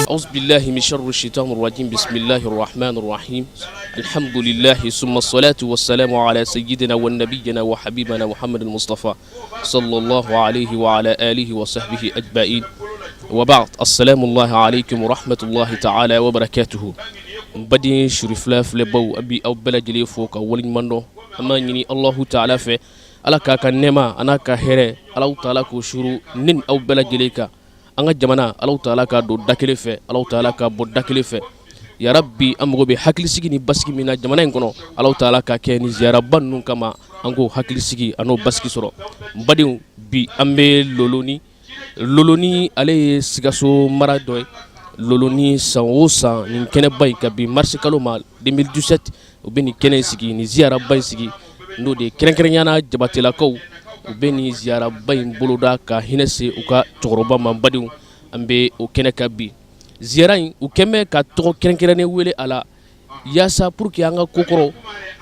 أعوذ بالله من شر الشيطان الرجيم بسم الله الرحمن الرحيم الحمد لله ثم الصلاة والسلام على سيدنا ونبينا وحبيبنا محمد المصطفى صلى الله عليه وعلى آله وصحبه أجمعين وبعد السلام الله عليكم ورحمة الله تعالى وبركاته n baden surifila filɛbaw an bɛ aw bɛɛ lajɛlen fo ka waleɲuman dɔn. An b'a ɲini Alahu taala fɛ, Ala k'a ka nɛɛma an'a ka hɛrɛ, Alahu taala k'o suuru ne ni aw bɛɛ lajɛlen kan. An ka jamana, Alahu taala k'a don da kelen fɛ, Alahu taala k'a bɔ da kelen fɛ. Yarabi, an mago bɛ hakilisigi ni basigi min na jamana in kɔnɔ, Alahu taala ka kɛ ni ziyaraba ninnu kama an k'o hakilisigi an'o basigi sɔrɔ. N badenw, bi an bɛ Loloni. Loloni, ale ye Sikaso mara dɔ ye. Loloni, san o san, nin kɛnɛba in, ka bi marisi kalo ma 2017, u bɛ nin kɛnɛ in sigi, nin ziyaraba in sigi, n'o de ye kɛrɛnkɛrɛnya na Jabatelakaw, u bɛ nin ziyaraba in boloda ka hinɛ se u ka cɛkɔrɔba ma. Badenw, an bɛ o kɛnɛ kan bi. Ziyara in, u kɛn bɛ ka tɔgɔ kɛrɛnkɛrɛnnen wele a la yaasa pour que an ka kokɔrɔ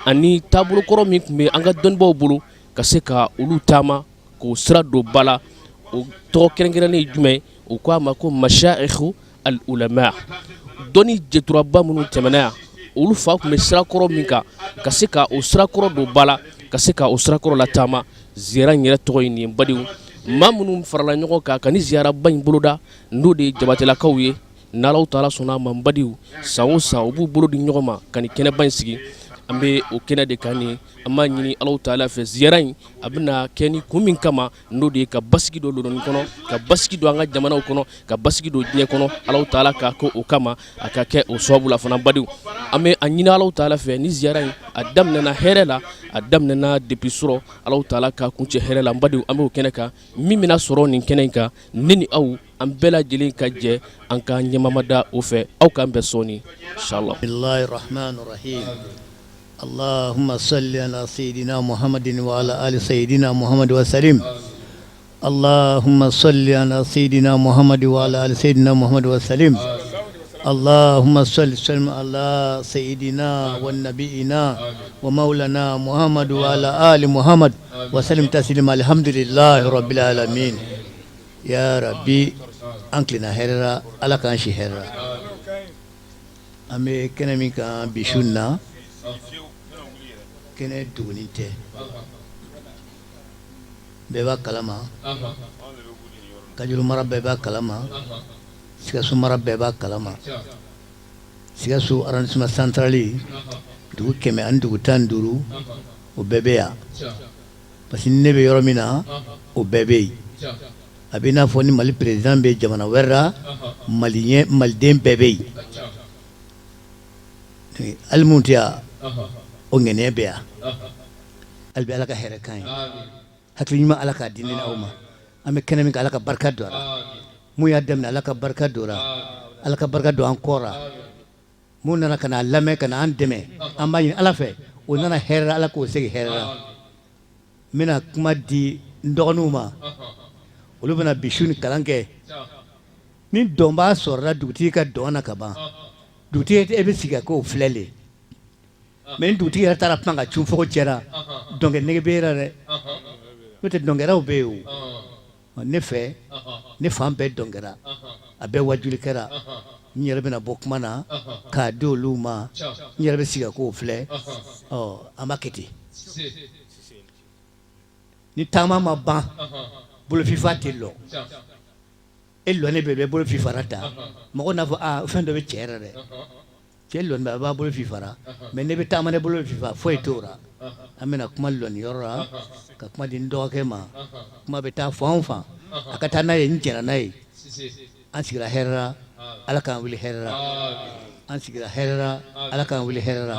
ani taabolokɔrɔ min tun bɛ an ka dɔnnibaw bolo, ka se ka olu taama k'o sira don ba la. O tɔgɔ kɛrɛnkɛrɛnnen ye jumɛn? U ko a ma ko mashaikhu al ulama, dɔnni jɛturaba minnu tɛmɛna yan, olu fa tun bɛ sirakɔrɔ min kan, ka se ka o sirakɔrɔ don ba la, ka se ka o sirakɔrɔ lataama. Ziyara in yɛrɛ tɔgɔ ye nin ye. Badenw, maa minnu farala ɲɔgɔn kan ka ni ziyaraba in boloda, n'o de ye Jabatelakaw ye, n'Alahu taala sɔnna a ma, n badenw, san o san u b'u bolo di ɲɔgɔn ma ka nin kɛnɛba in sigi. An bɛ o kɛnɛ de kan nin. An b'a ɲini Alahu taala fɛ, ziyara in a bɛna kɛ ni kun min kama, n'o de ye ka basigi don Loloni kɔnɔ, ka basigi don an ka jamanaw kɔnɔ, ka basigi don diɲɛ kɔnɔ, Alahu taala k'a kɛ o kama, a ka kɛ o sababu la fana. Badenw, an bɛ a ɲini Alahu taala fɛ, ni ziyara in a daminɛna hɛrɛ la, a daminɛna depuis surɔ, Alahu taala k'a kuncɛ hɛrɛ la. N badenw, an b'o kɛnɛ kan. Min bɛna sɔrɔ nin kɛnɛ in kan, ne ni aw, an bɛɛ lajɛlen ka jɛ an ka ɲɛmamada o fɛ. Aw k'an bɛn sɔɔni, inshallah. Bismillahirrahmanirrahim. Allahumma salli ala sayyidina Muhammadin wa ala ali sayyidina Muhammad wa sallim. Allahumma salli ala sayyidina Muhammad wa ala ali sayyidina Muhammad wa sallim. Allahumma salli sallim ala sayyidina wa nabiyina wa maulana Muhammad wa ala ali Muhammad wa sallim taslima. Alhamdulillahi rabbil alamin. Ya Rabbi, an tilenna hɛrɛ la, Ala k'an si hɛrɛ la. An bɛ kɛnɛ min kan bi su in na, kɛnɛ dogonin tɛ, bɛɛ b'a kalama. Kajuru mara bɛɛ b'a kalama, Sikaso mara bɛɛ b'a kalama. Sikaso arrondissement central, dugu 115, o bɛɛ bɛ yan, parce que ne bɛ yɔrɔ min na, o bɛɛ bɛ yen. A bɛ n'a fɔ ni Mali président bɛ jamana wɛrɛ la, maliden bɛɛ bɛ yen, hali minnu tɛ yan, o ŋɛniya bɛ yan. Hali bi, Ala ka hɛrɛ k'an ye, hakili ɲuman Ala k'a di ne ni aw ma. An bɛ kɛnɛ min kan, Ala ka barika don a la. Mun y'a daminɛ, Ala ka barika don a la. Ala ka barika don an kɔ la. Mun nana ka na lamɛn, ka na an dɛmɛ, an b'a ɲini Ala fɛ, o nana hɛrɛ la, Ala k'o segin hɛrɛ la. N bɛna kuma di n dɔgɔninw ma, olu bɛna bi su ni kalan kɛ. Ni dɔnbaa sɔrɔla dugutigi ka dɔn na ka ban, dugutigi e bɛ sigi ka k'o filɛ le. Mais ni dugutigi yɛrɛ taara pan ka cun fogo cɛra, dɔnkɛ nege bɛ e la dɛ, n'o tɛ dɔnkɛlaw bɛ yen. O ne fɛ, ne fan bɛɛ dɔnkɛra, a bɛɛ wajuli kɛra. N yɛrɛ bɛna bɔ kuma na k'a di olu ma, n yɛrɛ bɛ sigi ka k'o filɛ. Ɔ, an b'a kɛ ten. Ni taama ma ban, bolofifa tɛ lɔ. E lɔnnen bɛ bɛ bolo fifara ta, mɔgɔ n'a fɔ aa, fɛn dɔ bɛ cɛ yɛrɛ dɛ, cɛ lɔni bɛ, a b'a bolo fifara. Mais ne bɛ taama ne bolo fifa, foyi t'o la. An bɛna kuma lɔni yɔrɔ la ka kuma di n dɔgɔkɛ ma. Kuma bɛ taa fan o fan, a ka taa n'a ye, n jɛra n'a ye. An sigira hɛrɛ la, Ala k'an wuli hɛrɛ la. An sigira hɛrɛ la, Ala k'an wuli hɛrɛ la.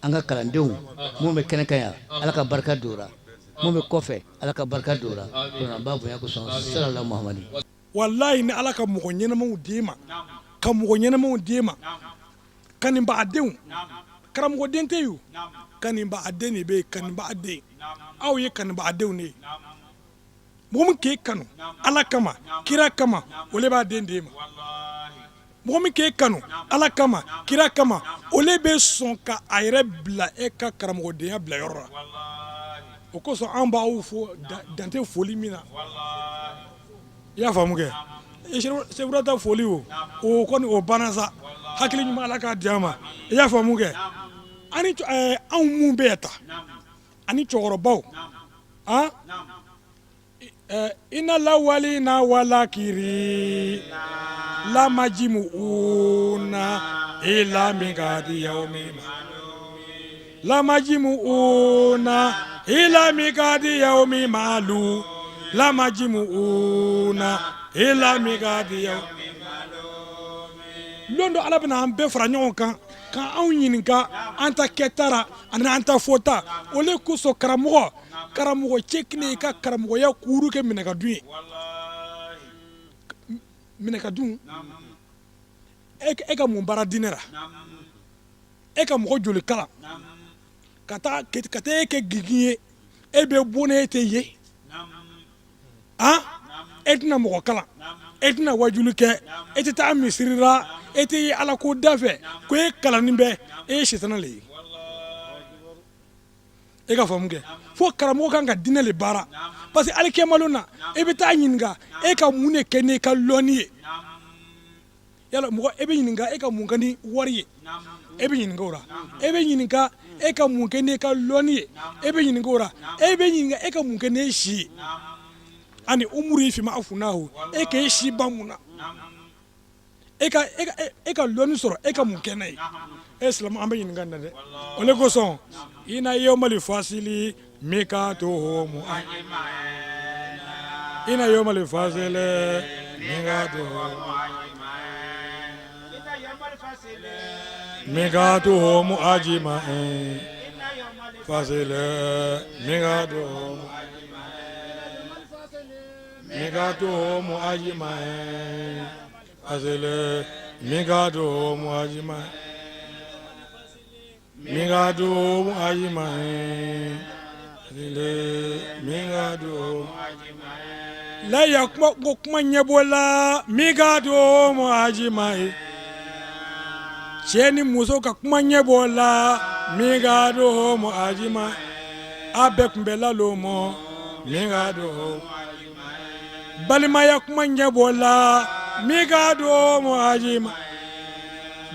An ka kalandenw minnu bɛ kɛnɛ kan yan, Ala ka barika don o la. Minnu bɛ kɔfɛ, Ala ka barika don o la. An b'a bonya kosɔn salala Muhamadi. Walayi, ni Ala ka mɔgɔ ɲɛnamaw d'e ma, ka mɔgɔ ɲɛnamaw d'e ma, kanibagadenw, karamɔgɔden tɛ yen, kanibagaden de bɛ yen. Kanibagaden, aw ye kanibagadenw de ye. Mɔgɔ min k'e kanu Ala kama, kira kama, o le b'a den d'e ma. Mɔgɔ min k'e kanu Ala kama, kira kama, o le bɛ sɔn ka a yɛrɛ bila e ka karamɔgɔdenya bila yɔrɔ la. O kosɔn an b'aw fo dante foli min na. I y'a faamu kɛ? Sefura ta foli o o kɔni o banna sa hakili ɲuman Ala k'a di an ma i y'a faamu kɛ ani anw minnu bɛ yan ta ani cɛkɔrɔbaw an ina lawalina walakiri lamajimuuna ila mikati yaumi lamajimuuna ila mikati yaumi maalu lamajimuuna ila mikati yaumi lon dɔ Ala bɛna an bɛɛ fara ɲɔgɔn kan ka anw ɲininka an ta kɛta ra ani an ta fɔta o le kosɔn karamɔgɔ karamɔgɔ cɛ kelen i ka karamɔgɔya kuuru kɛ minɛ ka dun ye minɛ ka dun e ka mun baara diinɛ la e ka mɔgɔ joli kalan ka taa ka taa e kɛ gigin ye e bɛ bɔ ne e tɛ ye han e tɛna mɔgɔ kalan e tɛna wajuli kɛ e tɛ taa misiri la e tɛ ye ala ko da fɛ ko e kalannin bɛ e ye sitana le ye e ka faamu kɛ fo karamɔgɔ kan ka diinɛ le baara parce que alikiyama lon na e bɛ taa ɲininka e ka mun de kɛ n'i ka lɔnni ye yala mɔgɔ e bɛ ɲininka e ka mun kɛ ni wari ye e bɛ ɲininka o la e bɛ ɲininka e ka mun kɛ n'i ka lɔnni ye e bɛ ɲininka o la e bɛ ɲininka e ka mun kɛ n'e si ye ani umuri fima afunahu e k'e si ban mun na e ka e ka lɔnni sɔrɔ e ka mun kɛ n'a ye e silamɛ an bɛ ɲininka nin na dɛ o le kosɔn ina yawmali fasili mikatuhum ina yawmali fasili mikatuhum mikatuhum ajma'in fasili mikatuhum mikatuhum ajma'in fasili mikatuhum ajma'in mikatuhum ajma'in fasili mikatuhum laya kuma ko kuma ɲɛbɔla mikatuhum ajma'in cɛ ni muso ka kuma ɲɛbɔla mikatuhum ajma'in a bɛɛ kun bɛ lalomɔ mikatuhum balimaya kuma ɲɛbɔla mikatuhum ajma'in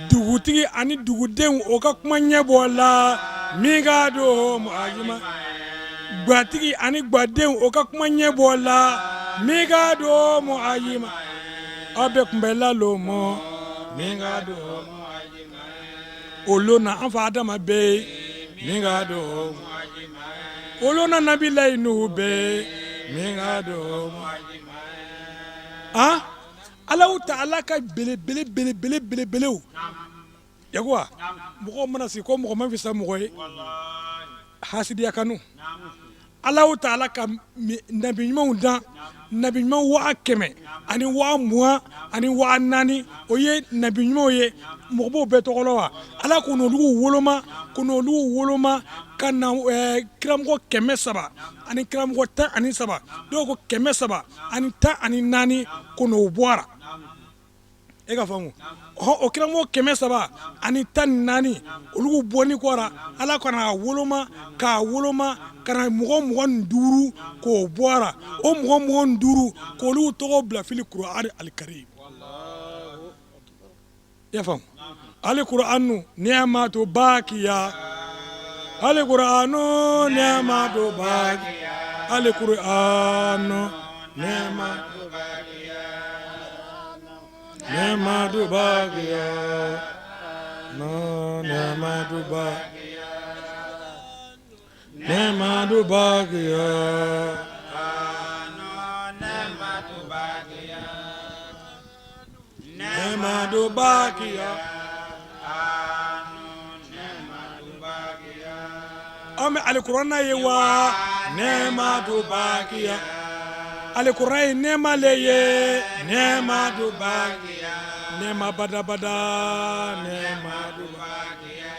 dugutigi ani dugudenw o ka kuma ɲɛbɔla mikatuhum ajma'in gatigi ani gadenw o ka kuma ɲɛbɔla mikatuhum ajma'in aw bɛɛ kun bɛ lalomɔ mikatuhum o lon na an fa adama bɛ yen mikatuhum o lon na nabilayi nuhu bɛ yen mikatuhum an Alahu taala ka belebele belebele belebelew yakuba mɔgɔw mana sigi ko mɔgɔ man fisa mɔgɔ ye hasidiya kanu Alahu taala ka nabi ɲumanw dan nabi ɲuman 120000 o ye nabi ɲumanw ye mɔgɔ b'o bɛɛ tɔgɔ lɔn wa ala ko n'olu woloma ko n'olu woloma ka na kiramɔgɔ 300 ani kiramɔgɔ 13 dɔw ko 314 ko n'o bɔra e ka faamu o kiramɔgɔ 314 olu bɔni kɔra ala ka n'a woloma k'a woloma ka na mɔgɔ 25 k'o bɔra o mɔgɔ 25 k'olu tɔgɔ bila fili kuranɛ alikarim i y'a faamu alikuranu niyamatu bakiya alikuranu niyamatu bakiya alikuranu niyamatu bakiya niyamatu bakiya no niyamatu bakiya niyamatu bakiya niyamatu bakiya an bɛ alikuranɛ ye wa niyamatu bakiya alikuranɛ ye nɛɛma le ye niyamatu bakiya nɛɛma badabada niyamatu bakiya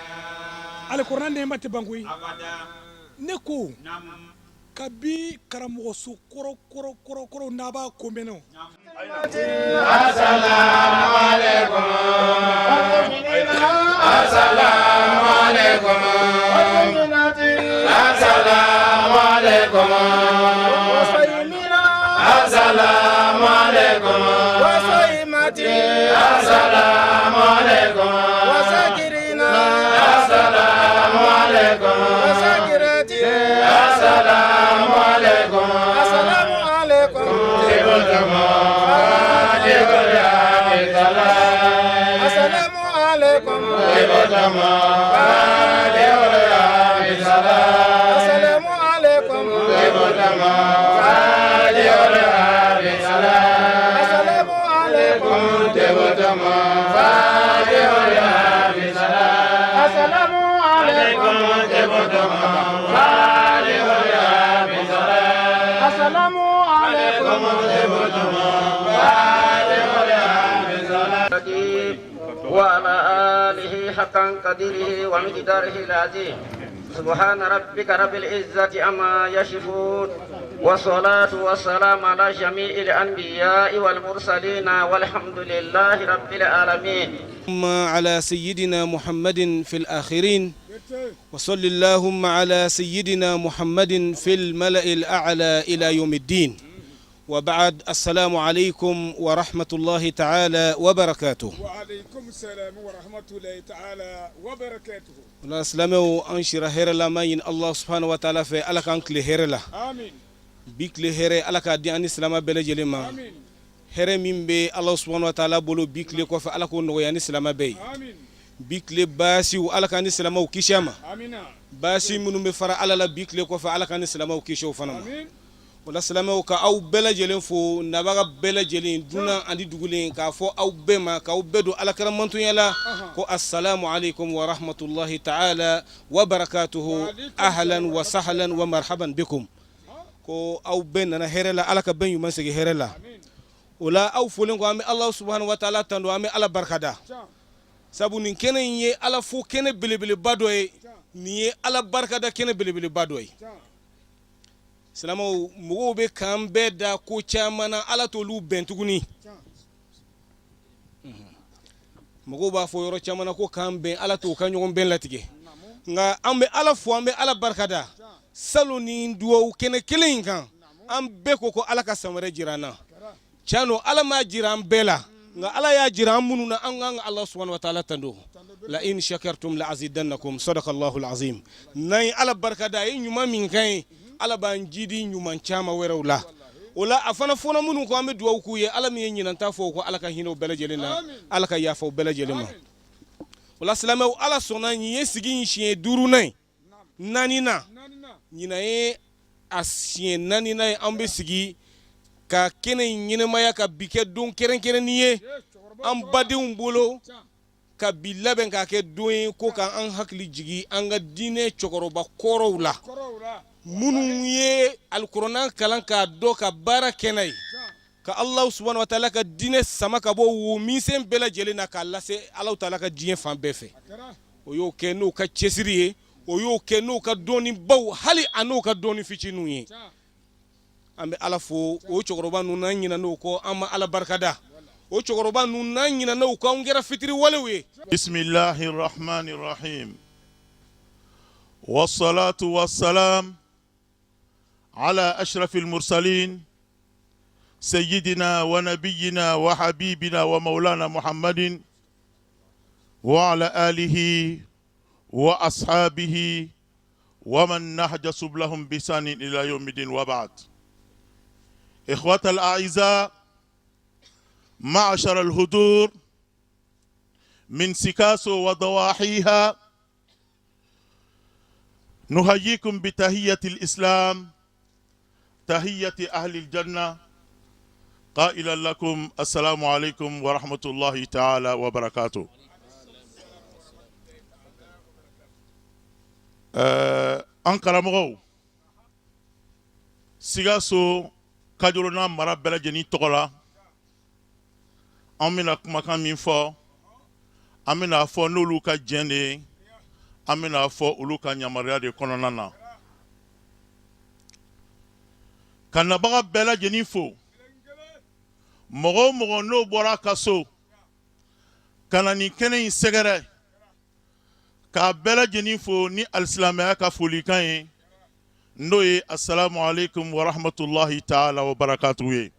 alikuranɛ nɛɛma tɛ ban koyi ne ko kabi karamɔgɔso kɔrɔ kɔrɔ kɔrɔ kɔrɔ n'a b'a ko mɛn o السلام عليكم وذاكرين السلام عليكم وذاكرات السلام عليكم السلام عليكم السلام عليكم السلام عليكم السلام عليكم السلام عليكم السلام عليكم وعلى آله حقا قدره ومقداره العظيم سبحان ربك رب العزة عما يصفون والصلاة والسلام على جميع الأنبياء والمرسلين والحمد لله رب العالمين. على سيدنا محمد في الآخرين وصل اللهم على سيدنا محمد في الملأ الأعلى إلى يوم الدين وبعد السلام عليكم ورحمة الله تعالى وبركاته. وعليكم السلام ورحمة الله تعالى وبركاته. Wala silamɛw, an sira hɛrɛ la ma ɲini Allah subhanahu wa ta'ala fɛ, Ala k'an tile hɛrɛ la. آمين. Bi tile hɛrɛ, Ala k'a di an ni silama bɛɛ lajɛlen ma. آمين. Hɛrɛ min bɛ Allah subhanahu wa ta'ala bolo bi tile kɔfɛ, Ala k'o nɔgɔya ni silama bɛɛ ye. آمين. Bi tile baasiw, Ala k'an ni silamaw kisi a ma. آمين. Baasi minnu bɛ fara Ala la bi tile kɔfɛ, Ala k'an ni silamaw kisi o fana ma. آمين. O la silamɛw, ka aw bɛɛ lajɛlen fo, nabaga bɛɛ lajɛlen, dunan ani dugulen, k'a fɔ aw bɛɛ ma, k'aw bɛɛ don alakira mantonya la ko assalamu alaikum wa rahmatullahi ta'ala wa barakatuhu, ahlan wa sahlan wa marhaban bikum, ko aw bɛɛ nana hɛrɛ la, Ala ka bɛɛ ɲuman segin hɛrɛ la. O la, aw folen ko an bɛ Allah subhanahu wa ta'ala tando, an bɛ Ala barikada, sabu nin kɛnɛ in ye Ala fo kɛnɛ belebeleba dɔ ye, nin ye Ala barikada kɛnɛ belebeleba dɔ ye. Silamɛw, mɔgɔw bɛ k'an bɛɛ da ko caman na, Ala t'olu bɛn tuguni. Mɔgɔw b'a fɔ yɔrɔ caman na ko k'an bɛn, Ala t'o ka ɲɔgɔn bɛn latigɛ. Nka an bɛ Ala fo, an bɛ Ala barikada. Salon ni duwawu kɛnɛ kelen in kan, an bɛɛ ko ko Ala ka san wɛrɛ jira an na. Tiɲɛ don, Ala m'a jira an bɛɛ la, nka Ala y'a jira an minnu na, an k'an ka Allah subhanahu wa ta'ala tando. La in shakartum la azidannakum, sadaqa Allahu alazim. N'an ye Ala barikada, a ye ɲuman min k'an ye, Ala b'an jidi ɲuman caman wɛrɛw la. O la, a fana fɔra minnu ko an bɛ dugawu k'u ye, Ala min ye ɲinan ta fɔ, ko Ala ka hinɛ u bɛɛ lajɛlen na, Ala ka yafa u bɛɛ lajɛlen ma. O la silamɛw, Ala sɔnna, nin ye sigi in siɲɛ duurunan ye, naaninan. Ɲinan ye a siɲɛ naaninan ye an bɛ sigi ka kɛnɛ in ɲɛnɛmaya, ka bi kɛ don kɛrɛnkɛrɛnnin ye an badenw bolo, ka bi labɛn k'a kɛ don ye ko k'an hakili jigin an ka diinɛ cɛkɔrɔba kɔrɔw la, minnu ye alikuranɛ kalan k'a dɔn, ka baara kɛ n'a ye, ka Alahu subahana wa taala ka diinɛ sama ka bɔ wo misɛn bɛɛ lajɛlen na k'a lase Alahu taala ka diɲɛ fan bɛɛ fɛ. O y'o kɛ n'u ka cɛsiri ye, o y'o kɛ n'u ka dɔnnibaw, hali a n'u ka dɔnni fitininw ye. An bɛ Ala fo o cɛkɔrɔba ninnu n'an ɲinɛna kɔ, an ma Ala barikada o cɛkɔrɔba ninnu n'an ɲinɛna kɔ, anw kɛra fitiriwalew ye. بسم الله الرحمن الرحيم والصلاة والسلام على أشرف المرسلين سيدنا ونبينا وحبيبنا ومولانا محمد وعلى آله وأصحابه ومن نهج سبلهم بإحسان إلى يوم الدين وبعد. إخوة الأعزاء، معشر الحضور من سيكاسو وضواحيها، نحييكم بتحية الإسلام، تحية أهل الجنة، قائلا لكم السلام عليكم ورحمة الله تعالى وبركاته. An karamɔgɔw, Sikaso Kajolo n'a mara bɛɛ lajɛlen tɔgɔ la, an bɛna kumakan min fɔ, an bɛna fɔ n'olu ka jɛn de ye, an bɛna fɔ olu ka yamaruya de kɔnɔna na, ka nabaga bɛɛ lajɛlen fo, mɔgɔ o mɔgɔ n'o bɔra ka so ka na nin kɛnɛ in sɛgɛrɛ, k'a bɛɛ lajɛlen fo ni alisilamɛya ka folikan ye, n'o ye assalamu alaikum wa rahmatullahi ta'ala wa barakatuhu ye.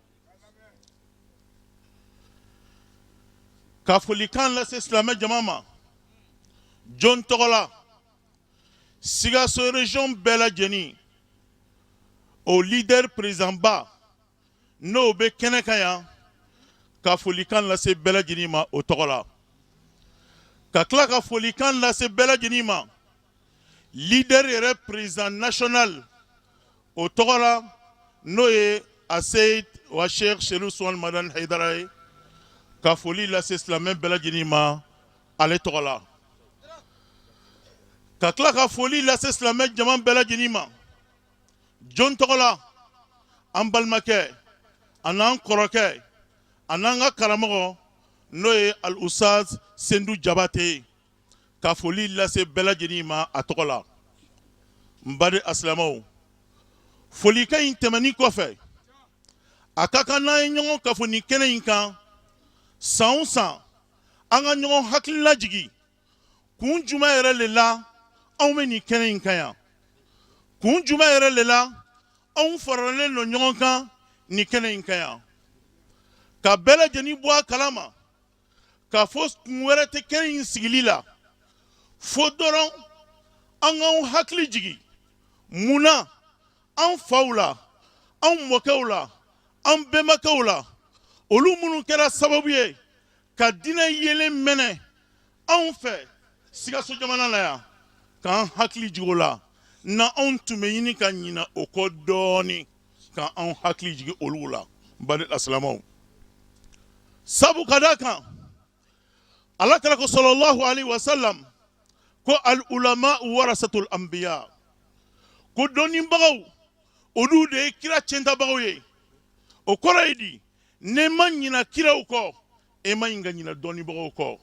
Ka folikan lase silamɛ jama ma jɔn tɔgɔ la? Sikaso région bɛɛ lajɛlen, o leader président ba, n'o bɛ kɛnɛ kan yan, ka folikan lase bɛɛ lajɛlen ma o tɔgɔ la. Ka tila ka folikan lase bɛɛ lajɛlen ma leader yɛrɛ président national o tɔgɔ la, n'o ye Aseyid wa Sheikh Cherif Usman Madani Hayidara ye, ka foli lase silamɛ bɛɛ lajɛlen ma ale tɔgɔ la. Ka tila ka foli lase silamɛ jama bɛɛ lajɛlen ma jɔn tɔgɔ la? An balimakɛ, a n'an kɔrɔkɛ, a n'an ka karamɔgɔ, n'o ye Al-Ustaz Sendu Jabate ye, ka foli lase bɛɛ lajɛlen ma a tɔgɔ la. N baden asilamɛw, folikan in tɛmɛnin kɔfɛ, a ka kan n'an ye ɲɔgɔn kafo nin kɛnɛ in kan san o san, an ka ɲɔgɔn hakili lajigin kun jumɛn yɛrɛ de la anw bɛ nin kɛnɛ in kan yan, kun jumɛn yɛrɛ de la anw faralen don ɲɔgɔn kan nin kɛnɛ in kan yan, ka bɛɛ lajɛlen bɔ a kalama k'a fɔ kun wɛrɛ tɛ kɛnɛ in sigili la fo dɔrɔn an k'anw hakili jigin mun na an faw la, an mɔkɛw la, an bɛnbakɛw la, olu minnu kɛra sababu ye ka diinɛ yeelen mɛnɛ anw fɛ Sikaso jamana la yan, k'an hakili jigin o la, na anw tun bɛ ɲini ka ɲina o kɔ dɔɔnin, ka anw hakili jigin olu la. N baden asilamɛw, sabu ka d'a kan Ala kira ko sallallahu alaihi wasallam ko al ulama warasatul anbiya, ko dɔnnibagaw, olu de ye kira cɛntabagaw ye. O kɔrɔ ye di? N'e ma ɲina kiraw kɔ, e ma ɲi ka ɲina dɔnnibagaw kɔ,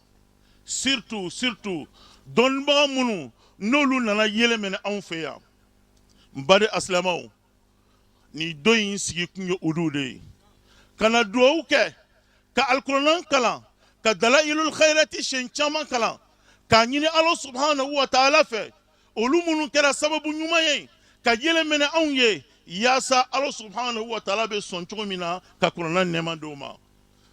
surtout surtout dɔnnibaga minnu n'olu nana yelen mɛnɛ anw fɛ yan. N baden asilamɛw, nin don in sigi kun ye olu de ye, ka na dugawu kɛ, ka alikuranɛ kalan, ka dalailul khairati siɲɛ caman kalan, k'a ɲini Ala subhanahu wa taala fɛ, olu minnu kɛra sababu ɲuman ye ka yelen mɛnɛ anw ye, yaasa Ala subhanahu wa taala bɛ sɔn cogo min na ka kuranɛ nɛɛma d'o ma.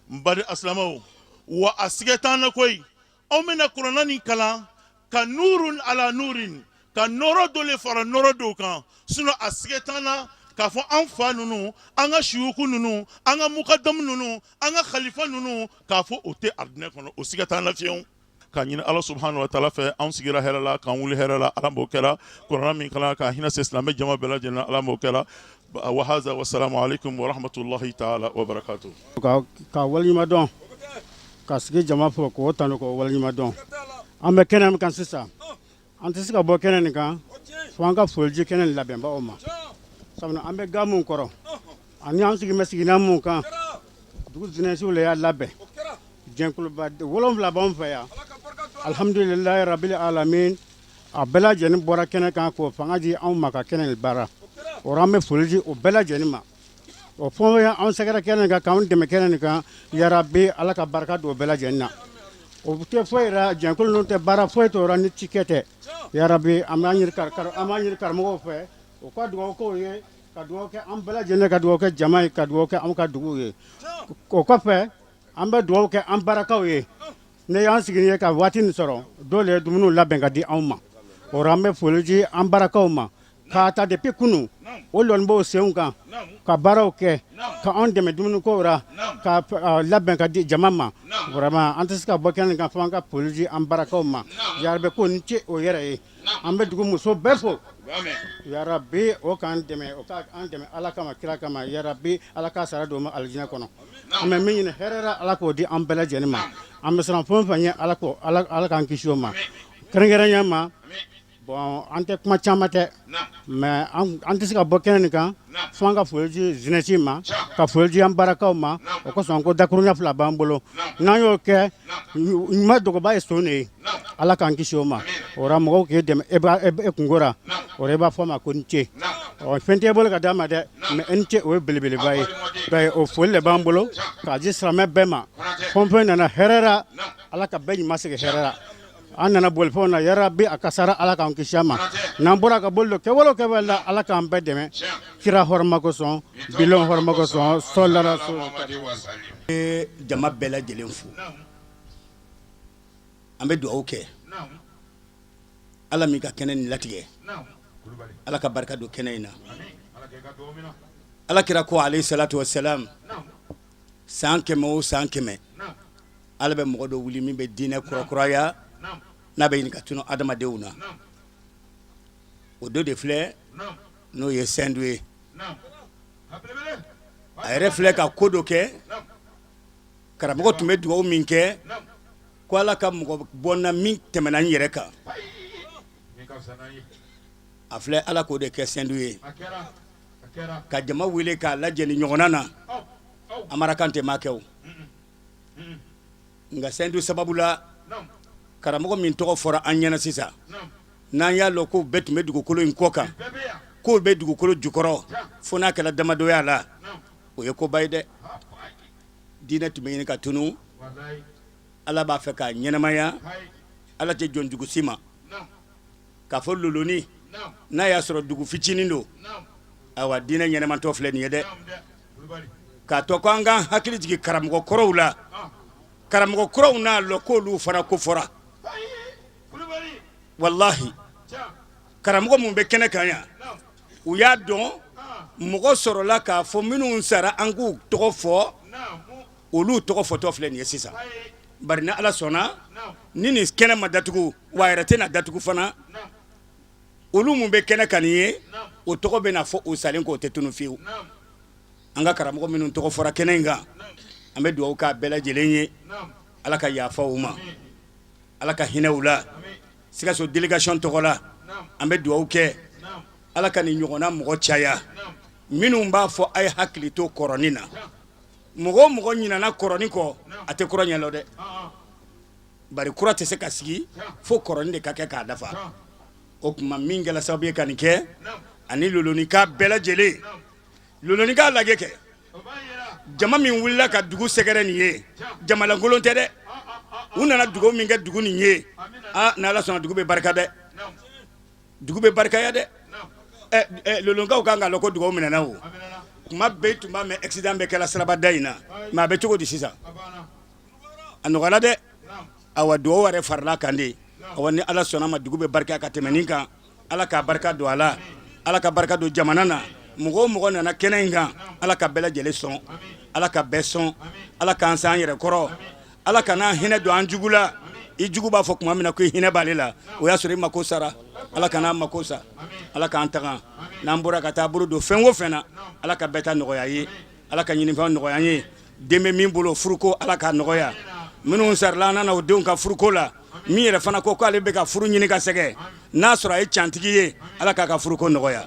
N baden asilamɛw, wa a siga t'an na koyi, anw bɛna kuranɛ nin kalan ka nurun ala nurin, ka nɔɔrɔ dɔ le fara nɔɔrɔ dɔw kan. Sinon a siga t'an na k'a fɔ an fa ninnu, an ka siyuku ninnu, an ka mukadamu ninnu, an ka khalifa ninnu, k'a fɔ o tɛ arijinɛ kɔnɔ, o siga t'an na fiyewu. K'a ɲini Ala subhanahu wa taala fɛ, anw sigira hɛrɛ la, k'an wuli hɛrɛ la, Ala m'o kɛra. Kuranɛ min kalan ka hinɛ se silamɛ jama bɛɛ lajɛlen na, Ala m'o kɛra. Wa haza wa salamu aleykum wa rahmatulahi taala wa barakatuh. Ka waleɲuman dɔn, ka sigi jama fo k'o tanu, k'o waleɲuman dɔn. An bɛ kɛnɛ min kan sisan, an tɛ se ka bɔ kɛnɛ nin kan fo an ka foli di kɛnɛ nin labɛnbagaw ma, sabu an bɛ ga min kɔrɔ ani an sigin bɛ sigilan min kan, dugu jeunesse le y'a labɛn. Jɛnkuluba 7 b'an fɛ yan, alihamudulilayi rabili alamin. A bɛɛ lajɛlen bɔra kɛnɛ kan k'o fanga di anw ma ka kɛnɛ nin baara o. An bɛ foli di o bɛɛ lajɛlen ma. O fɛn o anw sɛgɛrɛ kɛnɛ kan, k'anw dɛmɛ kɛnɛ nin kan, yarabi Ala ka barika don o bɛɛ lajɛlen na. O tɛ foyi la, jɛnkulu ninnu tɛ baara foyi t'o ni cikɛ tɛ. Yarabi an b'a ɲini karamɔgɔw fɛ, u ka dugawu k'o ye, ka dugawu kɛ an bɛɛ lajɛlen, ka dugawu kɛ jama ye, ka dugawu kɛ anw ka dugu ye. O kɔfɛ, an bɛ dugawu kɛ an barakaw ye. Ne y'an sigi ye ka waati nin sɔrɔ, dɔw le ye dumuniw labɛn ka di anw ma. O an bɛ foli di an barakaw ma k'a ta depuis kunun, o lɔni b'o senw kan ka baaraw kɛ, ka anw dɛmɛ dumunikow ra, ka labɛn ka di jama ma. Vraiment, an tɛ se ka bɔ kɛnɛ kan fo an ka foli di an barakaw ma. Yarabi ko ni ce o yɛrɛ ye. An bɛ dugu muso bɛɛ fo. Yarabi o k'an dɛmɛ, o k'an dɛmɛ Ala kama, kira kama. Yarabi Ala k'a sara don ma alijinɛ kɔnɔ. An bɛ min ɲini hɛrɛ la, Ala k'o di an bɛɛ lajɛlen ma. An bɛ siran fɛn o fɛn ɲɛ, Ala k'o Ala k'an kisi o ma. Kɛrɛnkɛrɛnya ma bon, an tɛ kuma caman tɛ, mais an tɛ se ka bɔ kɛnɛ nin kan fo an ka foli di jeunesse ma, ka foli di an barakaw ma. O kosɔn ko dakurunya 2 b'an bolo. N'an y'o kɛ, ɲuman dogoba ye son de ye, Ala k'an kisi o ma. O la mɔgɔw k'e dɛmɛ e kunko ra, o la i b'a fɔ a ma ko n ce. Ɔ fɛn t'e bolo ka d'a ma dɛ, mais e ni ce, o ye belebeleba ye. O foli de b'an bolo k'a di silamɛ bɛɛ ma. Fɛn o fɛn nana hɛrɛ la, Ala ka bɛɛ ɲuman segin hɛrɛ la. An nana bolifɛnw na, yarabi a kasara, Ala k'an kisi a ma. N'an bɔra ka boli don kɛwale o kɛwale la, Ala k'an bɛɛ dɛmɛ kira hɔrɔma kosɔn, bilon hɔrɔma kosɔn, sɔlara. Jama bɛɛ lajɛlen fo. An bɛ dugawu kɛ Ala min ka kɛnɛ nin latigɛ, Ala ka barika don kɛnɛ in na. Ala kira ko alayhi salatu wa salam san 100 o san 100 Ala bɛ mɔgɔ dɔ wuli min bɛ diinɛ kurakuraya n'a bɛ ɲini ka tunu adamadenw na. O dɔ de filɛ n'o ye Sɛndu ye. A yɛrɛ filɛ ka ko dɔ kɛ, karamɔgɔ tun bɛ dugawu min kɛ ko Ala ka mɔgɔ bɔ n na min tɛmɛna n yɛrɛ kan, a filɛ Ala k'o de kɛ Sɛndu ye ka jama wele k'a lajɛ nin ɲɔgɔnna na Amara Kante m'a kɛ o nka Sɛndu sababu la karamɔgɔ min tɔgɔ fɔra an ɲɛna sisan n'an y'a lɔn k'o bɛɛ tun bɛ dugukolo in kɔ kan k'o bɛ dugukolo jukɔrɔ fo n'a kɛra damadɔya la o ye koba ye dɛ diinɛ tun bɛ ɲini ka tunu Ala b'a fɛ k'a ɲɛnamaya Ala tɛ jɔn jugu si ma k'a fɔ loloni n'a y'a sɔrɔ dugu fitinin don ayiwa diinɛ ɲɛnamantɔ filɛ nin ye dɛ k'a to ko an k'an hakili jigin karamɔgɔ kɔrɔw la karamɔgɔ kɔrɔw n'a lɔn k'olu fana ko fɔra walahi karamɔgɔ min bɛ kɛnɛ kan yan u y'a dɔn mɔgɔ sɔrɔla k'a fɔ minnu sara an k'u tɔgɔ fɔ olu tɔgɔ fɔtɔ filɛ nin ye sisan bari ni Ala sɔnna ni nin kɛnɛ ma datugu wa a yɛrɛ tɛna datugu fana olu min bɛ kɛnɛ kan nin ye o tɔgɔ bɛna fɔ o salen kɔ o tɛ tunu fiyewu an ka karamɔgɔ minnu tɔgɔ fɔra kɛnɛ in kan an bɛ dugawu k'a bɛɛ lajɛlen ye Ala ka yafa u ma Ala ka hinɛ u la Sikaso délégation tɔgɔ la an bɛ dugawu kɛ Ala ka nin ɲɔgɔnna mɔgɔ caya minnu b'a fɔ a ye hakili to kɔrɔnin na mɔgɔ o mɔgɔ ɲinana kɔrɔnin kɔ a tɛ kura ɲɛlɔn dɛ bari kura tɛ se ka sigi fo kɔrɔnin de ka kɛ k'a dafa o tuma min kɛra sababu ye ka nin kɛ ani lolonika bɛɛ lajɛlen lolonika lajɛ kɛ jama min wulila ka dugu sɛgɛrɛ nin ye jamalankolon tɛ dɛ u nana dugawu min kɛ dugu nin ye aa ni Ala sɔnna dugu bɛ barika dɛ dugu bɛ barikaya dɛ lolonkaw kan k'a lɔn ko dugawu minɛna o kuma bɛɛ tun b'a mɛn accident bɛ kɛla sirabada in na mais a bɛ cogo di sisan a nɔgɔyara dɛ awa dugawu yɛrɛ farala kan de awa ni Ala sɔnna ma dugu bɛ barika ka tɛmɛ nin kan Ala ka barika don a la Ala ka barika don jamana na mɔgɔ o mɔgɔ nana kɛnɛ in kan Ala ka bɛɛ lajɛlen sɔn Ala ka bɛɛ sɔn Ala k'an s'an yɛrɛ kɔrɔ Ala kana hinɛ don an jugu la i jugu b'a fɔ tuma min na ko i hinɛ b'ale la o y'a sɔrɔ i mako sara Ala kana an mako sa Ala k'an tanga n'an bɔra ka taa bolo don fɛn o fɛn na Ala ka bɛɛ ta nɔgɔya ye Ala ka ɲinifɛnw nɔgɔya an ye den bɛ min bolo furuko Ala k'a nɔgɔya minnu sarala an na o denw ka furuko la min yɛrɛ fana ko k'ale bɛ ka furu ɲini ka sɛgɛn n'a sɔrɔ a ye cantigi ye Ala k'a ka furuko nɔgɔya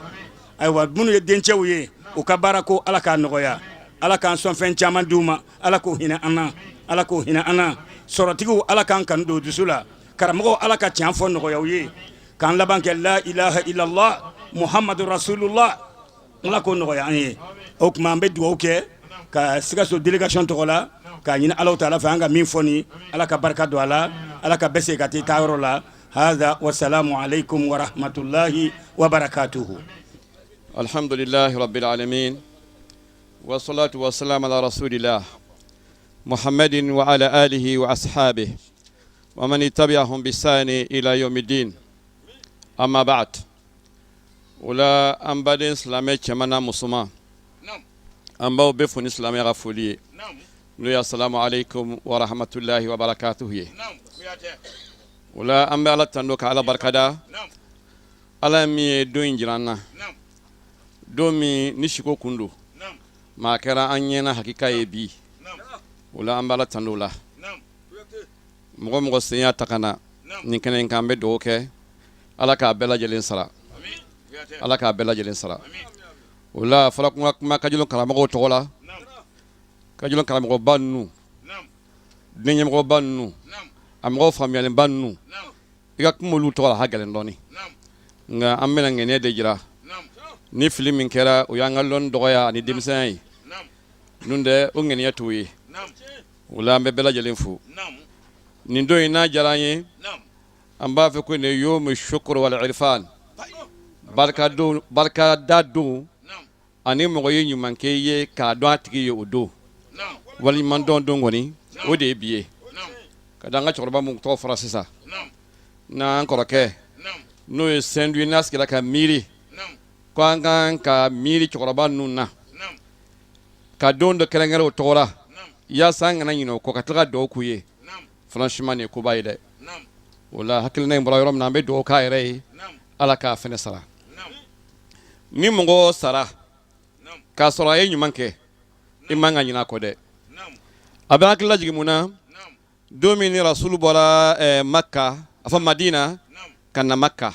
ayiwa minnu ye dencɛw ye u ka baara ko Ala k'a nɔgɔya Ala k'an sɔn fɛn caman d'u ma Ala k'o hinɛ an na Ala k'o hinɛ an na sɔrɔtigiw Ala k'an kanu don dusu la karamɔgɔw Ala ka tiɲɛ fɔ nɔgɔya u ye k'an laban kɛ la ilaha illallah muhammadu rasulullah Ala k'o nɔgɔya an ye o tuma an bɛ dugawu kɛ ka Sikaso délégation tɔgɔ la k'a ɲini Alahu taala fɛ an ka min fɔ nin Ala ka barika don a la Ala ka bɛɛ segin ka taa i taayɔrɔ la hada wasalamu aleykum warahmatulahi wabarakatuhu alhamdulilahi rabbil alamin wasalatu wasalamu ala rasulillah muhammadin wa ala alihi wa ashabihi wa man tabi'ahum bi ihsani ila yawmiddin amma ba'd o la an baden silamɛ cɛman n'a musoman an b'aw bɛɛ fo ni silamɛya ka foli ye n'o ye asalamu aleykum wa rahmatulahi wa barakatuhu ye o la an bɛ ala tando ka ala barikada ala min ye don in jira an na don min ni siko kun don maa kɛra an ɲɛna hakika ye bi o la an bɛ ala tando la mɔgɔ mɔgɔ sen y'a ta ka na nin kɛnɛ in kan an bɛ dugawu kɛ ala k'a bɛɛ lajɛlen sara ala k'a bɛɛ lajɛlen sara o la fɔra kuma kuma kajolo karamɔgɔw tɔgɔ la kajolo karamɔgɔba ninnu diinɛ ɲɛmɔgɔba ninnu a mɔgɔw faamuyalenba ninnu i ka kuma olu tɔgɔ la ka gɛlɛn dɔɔnin nka an bɛna ŋaniya de jira ni fili min kɛra o y'an ka lɔnni dɔgɔya ani denmisɛnya ye n'o tɛ o ŋaniya t'o ye o la an bɛ bɛɛ lajɛlen fo nin don in n'a diyara an ye an b'a fɔ ko nin ye yomu shukuru wal irfan barikada don ani mɔgɔ ye ɲuman kɛ i ye k'a dɔn a tigi ye o don waleɲumandɔn don kɔni o de ye bi ye. Ka da an ka cɛkɔrɔba min tɔgɔ fɔra sisan, n'an kɔrɔkɛ n'o ye Sɛndu n'a sigira ka miiri ko an kan ka miiri cɛkɔrɔba ninnu na, ka don dɔ kɛrɛnkɛrɛn o tɔgɔ la yaasa an kana ɲinɛ o kɔ, ka tila ka dugawu k'u ye. Franchement, nin ye koba ye dɛ. O la, hakilina in bɔra yɔrɔ min na, an bɛ dugawu k'a yɛrɛ ye, Ala k'a fɛnɛ sara. Ni mɔgɔ sara k'a sɔrɔ a ye ɲuman kɛ, i man ka ɲinɛ a kɔ dɛ. A bɛ hakili lajigin mun na? Don min ni Rasulu bɔra Maka, a fɔ Madina ka na Maka,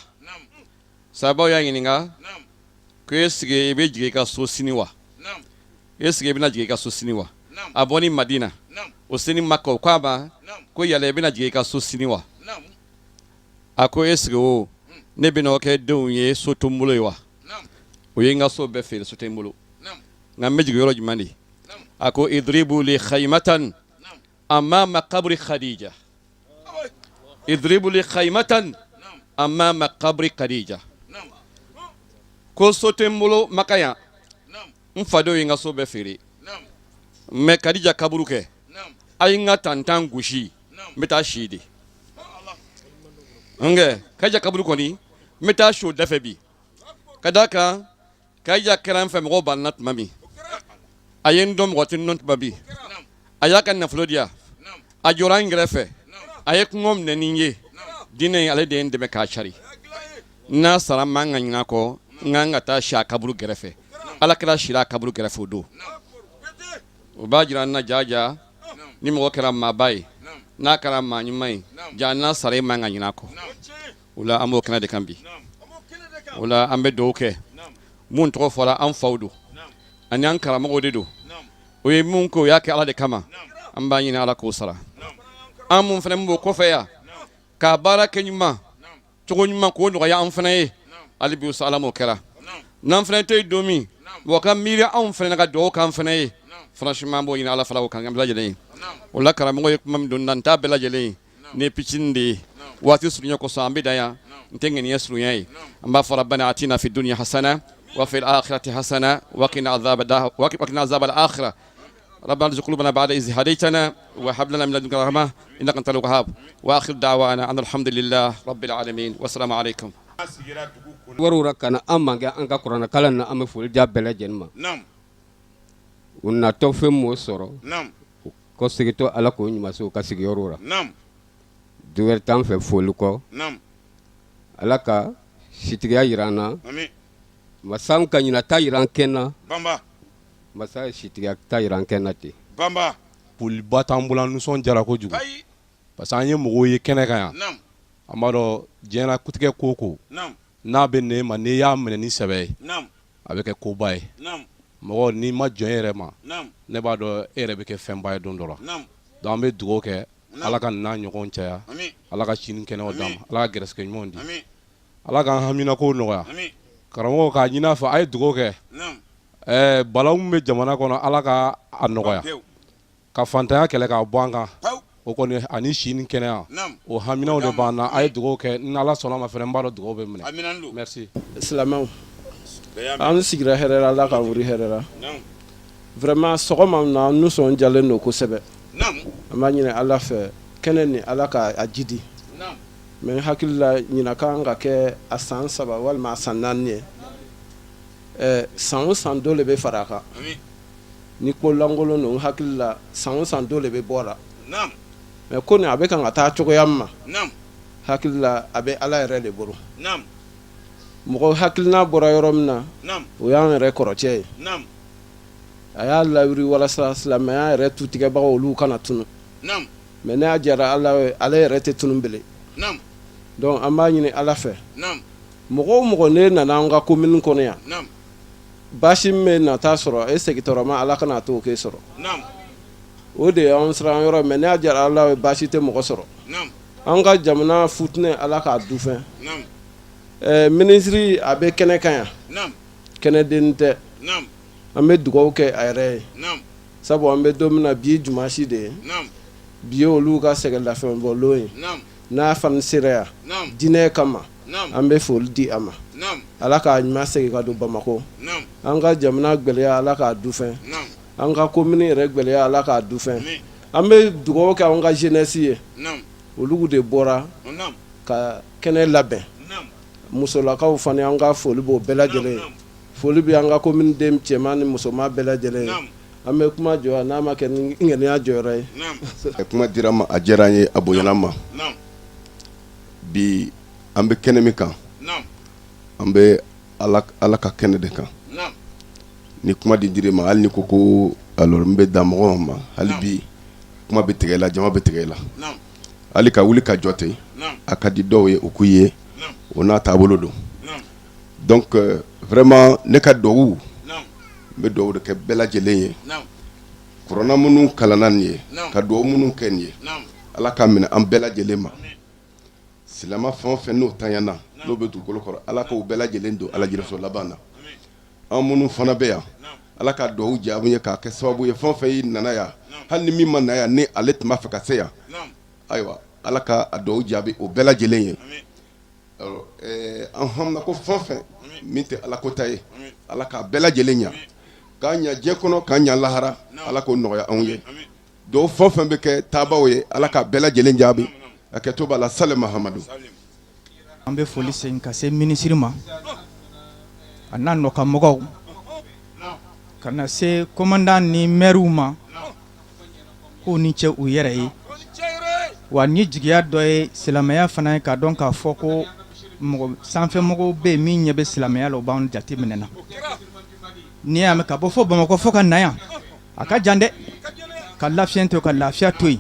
sahabaw y'a ɲininka ko est-ce que i bɛ jigin i ka so sini wa? Est-ce que i bɛna jigin i ka so sini wa? A bɔ ni Madina o seni Maka, o ko a ma ko yala i bɛna jigin i ka so sini wa? A ko est-ce que o ne bɛna o kɛ denw ye, so to n bolo ye wa? O ye n ka so bɛɛ feere, so tɛ n bolo, nka n bɛ jigin yɔrɔ jumɛn de? A ko idribu li khaymatan amama qabri Khadija, idribu li khaymatan amama qabri Khadija. Ko so tɛ n bolo Maka yan, n fadenw ye n ka so bɛɛ feere, mais Khadija kaburu kɛ, a ye n ka tantan gosi, n bɛ taa si de nkɛ Khadija kaburu kɔni, n bɛ taa si o dafɛ bi. Ka d'a kan Khadija kɛra n fɛ mɔgɔw banna tuma min, a ye n dɔn mɔgɔ tɛ n dɔn tuma min, a y'a ka nafolo di yan, a jɔra n kɛrɛfɛ, a ye kungo minɛ ni n ye, diinɛ in ale de ye n dɛmɛ k'a cari. N'a sara, n man ka ɲinɛ a kɔ, n kan ka taa si a kaburu kɛrɛfɛ. Ala kira sira a kaburu kɛrɛfɛ o don. O b'a jira an na jaja ni mɔgɔ kɛra maaba ye, n'a kɛra maa ɲuman ye, ja n'a sara, e man ka ɲinɛ a kɔ. O la, an b'o kɛnɛ de kan bi. O la, an bɛ dugawu kɛ. Mun tɔgɔ fɔra, an faw don ani an karamɔgɔw de don. O ye mun kɛ, o y'a kɛ Ala de kama. An b'a ɲini Ala k'o sara. An mun fana b'o kɔfɛ yan k'a baara kɛ ɲuman cogo ɲuman k'o nɔgɔya an fana ye, hali bi sa, Ala m'o kɛra n'an fana tɛ yen don min, wa ka miiri anw fana ka dugawu k'an fana ye. Franchement, an b'o ɲini Ala fana, o kan bɛɛ lajɛlen ye. O la, karamɔgɔ ye kuma min don na, n t'a bɛɛ lajɛlen ye, nin ye pitinin de ye. Waati surunya kosɔn, an bɛ dan yan. N tɛ ŋaniya surunya ye. An b'a fɔ rabbana atina fi dunya hasana wa fil akhirati hasana wa qina azab al akhirah. ربنا لا تزغ قلوبنا بعد إذ هديتنا وهب لنا من لدنك رحمة إنك أنت الوهاب. وآخر دعوانا أن الحمد لله رب العالمين والسلام عليكم. Warura kana an man kɛ an ka kuranɛ kalan na, an bɛ foli diya bɛɛ lajɛlen ma. U natɔ fɛn m'o sɔrɔ ko segintɔ, Ala k'o ɲuman se u ka sigiyɔrɔ la. Du wɛrɛ t'an fɛ foli kɔ. Ala ka sitigiya jira an na, masa ka ɲinan ta jira an kɛnɛ na, masa ye sitigiya ta jira an kɛnɛ na ten. Foliba t'an bolo, an nisɔn jara kojugu parce que an ye mɔgɔw ye kɛnɛ kan yan. An b'a dɔn diɲɛlatigɛ ko ko n'a bɛ ne ma, n'i y'a minɛ ni sɛbɛ ye, a bɛ kɛ koba ye. Mɔgɔ n'i ma jɔn e yɛrɛ ma, ne b'a dɔn e yɛrɛ bɛ kɛ fɛnba ye don dɔ la. Donc an bɛ dugawu kɛ, Ala ka n'a ɲɔgɔn caya, Ala ka sini kɛnɛw d'an ma, Ala ka gɛrɛsɛgɛ ɲumanw di, Ala k'an haminako nɔgɔya. Karamɔgɔ k'a ɲini a fɛ, a ye dugawu kɛ. Ɛɛ, balawu min bɛ jamana kɔnɔ, Ala ka a nɔgɔya, ka fantanya kɛlɛ k'a bɔ an kan. O kɔni ani si ni kɛnɛya, o haminaw de b'an na. A ye dugawu kɛ, ni Ala sɔnna ma fana, n b'a dɔn dugawu bɛ minɛ. Merci. Silamɛw, an sigira hɛrɛ la, Ala k'an wuli hɛrɛ la. Vraiment, sɔgɔma na, an nisɔn diyalen don kosɛbɛ. An b'a ɲini Ala fɛ, kɛnɛ ni Ala ka a jidi. Mais n hakili la, ɲinan kan ka kɛ a san 3 walima a san 4 ye. San o san, dɔ de bɛ fara a kan. Ni ko lankolon don, n hakili la, san o san dɔ de bɛ bɔ a la. Mais ko nin a bɛ kan ka taa cogoya min ma, hakili la, a bɛ Ala yɛrɛ de bolo. Mɔgɔ hakilina bɔra yɔrɔ min na, o y'an yɛrɛ kɔrɔcɛ ye. A y'a lawuli walasa silamɛya yɛrɛ tutigɛbagaw, olu kana tunu. Mais ne y'a jara Ala ye, ale yɛrɛ tɛ tunu bilen. Donc an b'a ɲini Ala fɛ, mɔgɔ o mɔgɔ ne nana an ka commune kɔnɔ yan, baasi min bɛ nata sɔrɔ e segintɔrɔma, Ala kana to k'e sɔrɔ. O de y'an siran yɔrɔ. Mais ne y'a jara Ala ye, baasi tɛ mɔgɔ sɔrɔ. An ka jamana futinɛ, Ala k'a dufɛn. Minisiri, a bɛ kɛnɛ kan yan, kɛnɛden tɛ. An bɛ dugawu kɛ a yɛrɛ ye, sabu an bɛ don min na bi, ye dimanche de ye bi ye, olu ka sɛgɛnlafɛnbɔlon ye. N'a fana sera yan diinɛ kama, an bɛ foli di a ma. Ala k'a ɲuman segin ka don Bamakɔ. An ka jamana gɛlɛya, Ala k'a dufɛn. An ka commune yɛrɛ gɛlɛya, Ala k'a dufɛn. An bɛ dugawu kɛ an ka jeunesse ye, olu de bɔra ka kɛnɛ labɛn. Musolakaw fana, an ka foli b'o bɛɛ lajɛlen ye. Foli bɛ an ka commune den cɛman ni musoman bɛɛ lajɛlen ye. An bɛ kuma jɔ n'a ma kɛ ni ŋaniya jɔyɔrɔ ye. Kuma dira n ma, a diyara n ye, a bonyana n ma. Bi an bɛ kɛnɛ min kan, an bɛ Ala ka kɛnɛ de kan. Ni kuma di dir'i ma, hali ni ko ko alors n bɛ dan mɔgɔ ma, hali bi kuma bɛ tigɛ i la, jama bɛ tigɛ i la. Hali ka wuli ka jɔ ten, a ka di dɔw ye u k'u ye, o n'a taabolo don. Donc vraiment ne ka dugawu, n bɛ dugawu de kɛ bɛɛ lajɛlen ye. Kuranɛ minnu kalanna nin ye, ka dugawu minnu kɛ nin ye, Ala k'a minɛ an bɛɛ lajɛlen ma. Silamɛ fɛn o fɛn n'o tanyana, n'o bɛ dugukolo kɔrɔ, Ala k'o bɛɛ lajɛlen don alajɛso laban na. An minnu fana bɛ yan, Ala ka dugawu jaabi ye, k'a kɛ sababu ye fɛn o fɛn y'i nana yan, hali ni min ma na yan ni ale tun b'a fɛ ka se yan, ayiwa, Ala ka a dugawu jaabi o bɛɛ lajɛlen ye. An hamina ko fɛn o fɛn min tɛ Ala ko ta ye, Ala k'a bɛɛ lajɛlen ɲɛ, k'a ɲɛ diɲɛ kɔnɔ, k'a ɲɛ lahara, Ala k'o nɔgɔya anw ye. Dugawu fɛn o fɛn bɛ kɛ taabaw ye, Ala k'a bɛɛ lajɛlen jaabi. A kɛ to b'a la sali Mahamadu. An bɛ foli segin ka se minisiri ma, a n'a nɔkanmɔgɔw, ka na se commandant ni mɛriw ma, k'u ni ce u yɛrɛ ye. Wa ni jigiya dɔ ye silamɛya fana ye, k'a dɔn k'a fɔ ko mɔgɔ sanfɛmɔgɔw bɛ yen min ɲɛ bɛ silamɛya la, u b'an jate minɛ na. N'i y'a mɛn ka bɔ fo Bamakɔ fo ka na yan, a ka jan dɛ. Ka lafiya to, ka lafiya to yen,